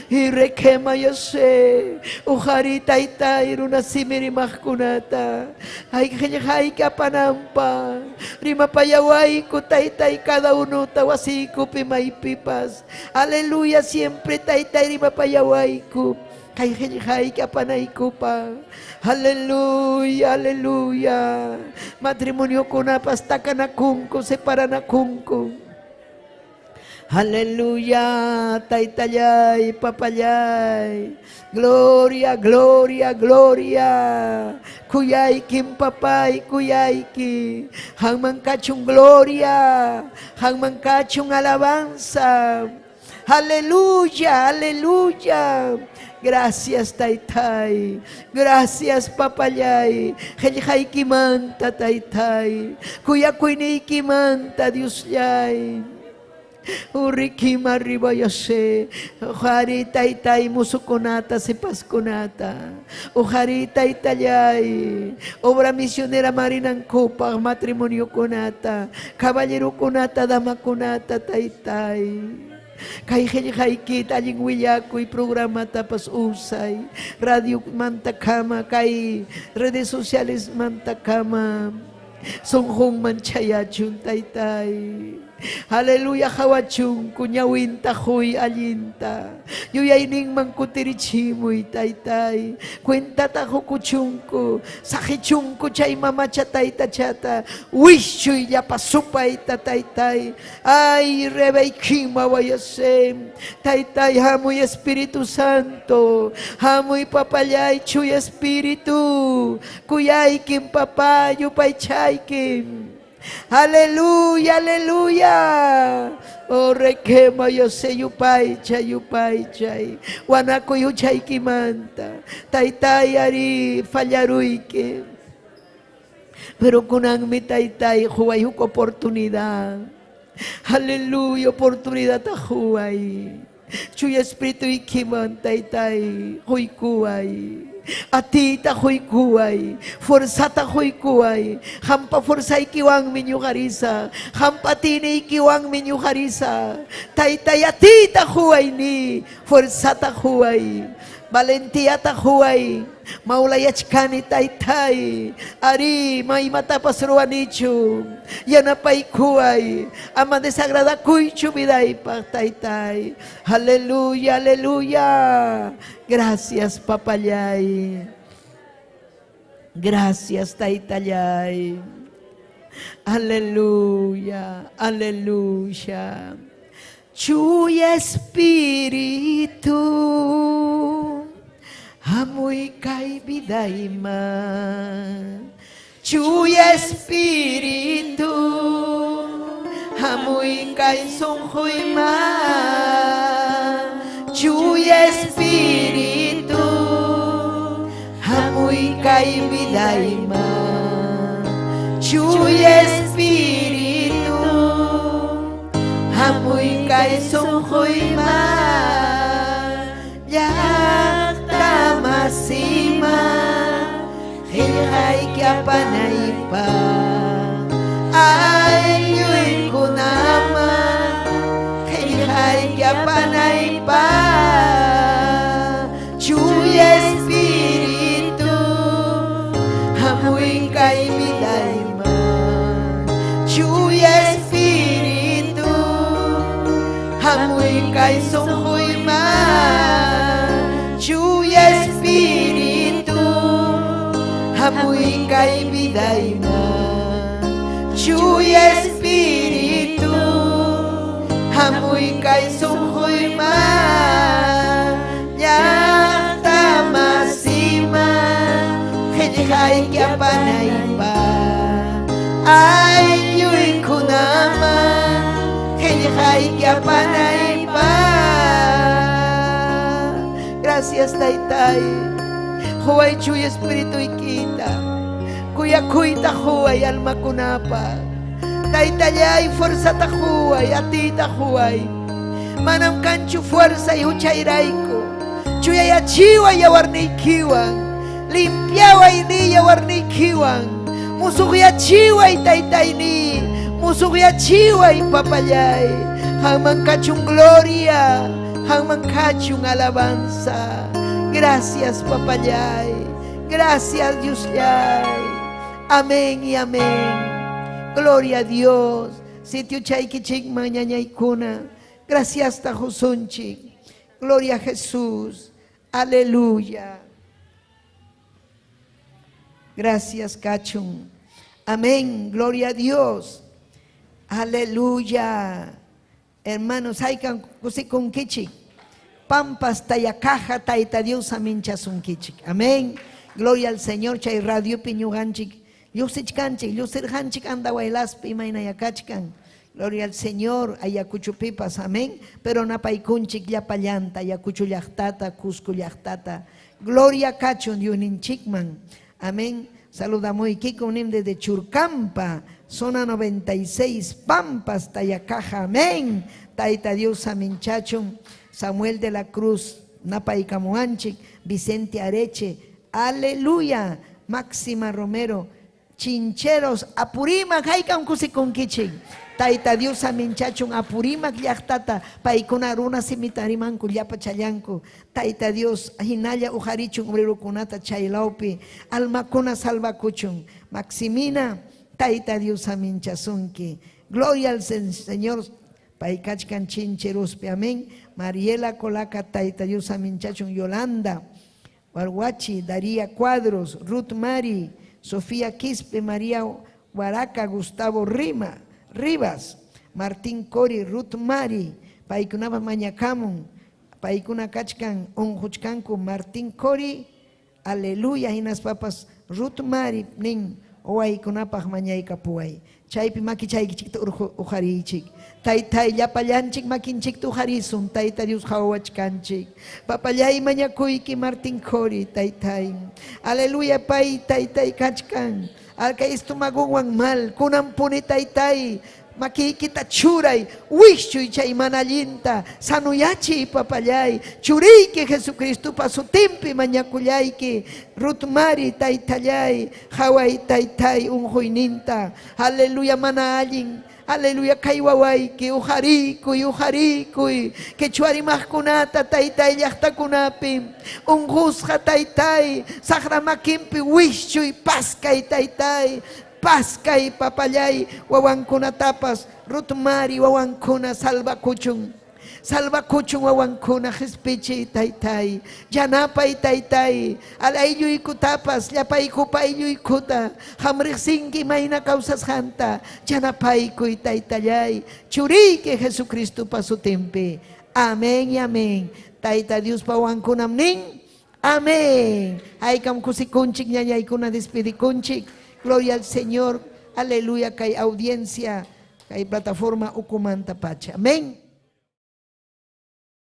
[SPEAKER 4] Irekema yase, uhari taytay runa simi rimaqkunata. Ay qillqayki apananpaq. Rimapayawayku taytay cada unuta wasiykupi maypipas. Aleluya, siempre taytay rimapayawayku. Kay qillqayki apanaykupaq. Aleluya, aleluya. Matrimoniokunapas takanakunku, separanakunku. Aleluya, taytallay, papallay. Gloria, gloria, gloria. Kuyaykim papay, kuyayki. Hanman kachun gloria. Hanman kachun alabanza. Aleluya, aleluya. Gracias, taytay. Gracias, papallay. Qillqaykimanta, taytay. Kuyakuyniykimanta, Diosllay. Urrikima arribayase. Uhari taytay musukunata sipaskunata. Uhari taytallay. Obra misionera marinankupaq matrimoniokunata. Caballerokunata damakunata taytay. Kay qillqaykita allin willakuy programatapas usay. Radio mantakama kay redes sociales mantakama. Sunqunman chayachun taytay. Aleluya hawachunku ñawinta huy allinta. Yuyayninman kutirichimuy taytay. Cuentata hukuchunku. Saqichunku chay mamacha taytachata. Wischuy llapa supayta taytay. Ay rebeykima wayase. Taytay hamuy Espíritu Santo. Hamuy papallay chuy Espíritu. Kuyaykim papá yupaychaykim. Aleluya, aleluya. Oh, requema yo yupaychay, yupaychay. Wanakuy huchaykimanta. Taytay ari fallaruyki. Pero kunanmi taytay huway huk oportunidad. Aleluya, oportunidad huway. Chuya espíritu ikiman taytay huykuway. Atiyta huykuway, fuerzata huykuway. Hampa fuerzaykiwanmi ñuqarisa, hampa atiniykiwanmi ñuqarisa. Taytay atiyta huway ni, fuerzata huway. Valentiata huway, maulayachkani taytay, ari maymatapas ruwanichu, yanapaykuway, ama desagradakuychu vidaypaq taytay. Aleluya, aleluya. Gracias, papallay. Gracias, taytallay. Aleluya, aleluya. Chuya Espíritu, hamuy kay vidayman. Chuya Espíritu, hamuy kay sunquyman. Chuya Espíritu, hamuy kay vidayman. Chuya Espíritu, hamuy kay sunquyman. Llaqta masiman, qillqayki apanaypaq. Aylluykunaman, qillqayki apanaypaq. Chuya Espíritu, hamuy kay vidayman. Chuya Espíritu, hamuy kay sunquyman. Chuya Espíritu, hamuy kay vidayman. Chuya Espíritu, hamuy kay sunquyman. Llaqta masiman, qillqayki apanaypaq. Aylluykunaman, qillqayki apanaypaq. Gracias, taytay. Huway chuya Espirituykita. Kuyakuyta huway almakunapaq. Taytallay fuerzata huway, atiyta huway. Manam kanchu fuerza y huchayrayku. Chuyayachiway yawarniykiwan. Limpiaway ni yawarniykiwan. Musuqyachiway taytayni. Musuqyachiway papallay. Qamman kachun gloria. Qamman kachun alabanza. Gracias papallay. Gracias Diosllay. Amén y amén. Gloria a Dios. Sitiochaykichikman ñañaykuna. Gracias tahusunchik. Gloria a Jesús. Aleluya. Gracias, Cachun. Amén. Gloria a Dios. Aleluya. Hermanos, haykan kusikunkichik. Pampas tayakaja tayta Dios aminchasunkichik. Amén. Gloria al Señor. Chay radiopi ñuqanchik. Lluqsichkanchik, lluqsirqanchik Andahuaylaspi imaynayakachkan. Gloria al Señor, Ayacuchopipas, amén. Pero napaykunchik llapallanta, Ayacucho llaqtata, Cusco llaqtata. Gloria kachun Diosninchikman. Amén. Saludamuykiku nim desde Churcampa, zona 96, Pampas, Tayacaja, amén. Tayta Dios aminchachun, Samuel de la Cruz, Napaykamuanchik, Vicente Areche, aleluya. Máxima Romero, Chincheros, Apurímac, haykam kusikunkichik. Tayta Dios aminchachun Apurímac llaqtata, paykuna runa simita rimanku llapa challanku. Tayta Dios hinalla uqarichun obrerokunata chaylawpi, almakuna salvakuchun. Maximina, Tayta Dios aminchasunki. Gloria al Señor. Paykachkan Chincherospi, amén. Mariela Colaca, Tayta Dios aminchachun. Yolanda, Warwachi, Daría Cuadros, Ruth Mari, Sofía Quispe, María Huaraca, Gustavo Rima, Rivas, Martín Cori, Ruth Mari, paykunapas mañakamun, paykuna kachkan, unquchkanku, Martín Cori, aleluya, hinaspapas Ruth Mari, nin, Wawaykunapaq mañaykapuway. Chaypi makichaykichikta uqariychik. Taytay, llapallanchik makinchikta uqarisun, Tayta Dios qawawachkanchik. Papallay mañakuyki Martín Cori, taytay. Aleluya, pay taytay kachkan. Alkay estomagonwan mal, kunanpuni taytay. Makiykita churay, wischuy chay mana allinta, sanuyachiy papallay, churiyki Jesucristopa sutinpi mañakullayki, Ruth Mari taytallay, qaway taytay unquyninta, aleluya mana allin, aleluya kay wawayki, uqarikuy, uqarikuy, quechua rimaqkunata taytay llaqtakunapi, unqusqa taytay, saqra makinpi wischuy, paskay taytay, paskay papallay wawankunatapas, Ruth Mari wawankuna salvakuchun. Salvakuchun wawankuna qispichiy taytay, yanapay taytay, al aylluykutapas llapaykupa aylluykuta, qam riqsinki imayna kawsasqanta, yanapaykuy taytallay, churiyki Jesucristopa sutinpi. Amén y amén. Tayta Diospa wawankunam nin. Amén. Haykam kusikunchik ñañaykuna despidikunchik. Gloria al Señor. Aleluya. Kay audiencia, kay plataforma ukumanta pacha. Amén.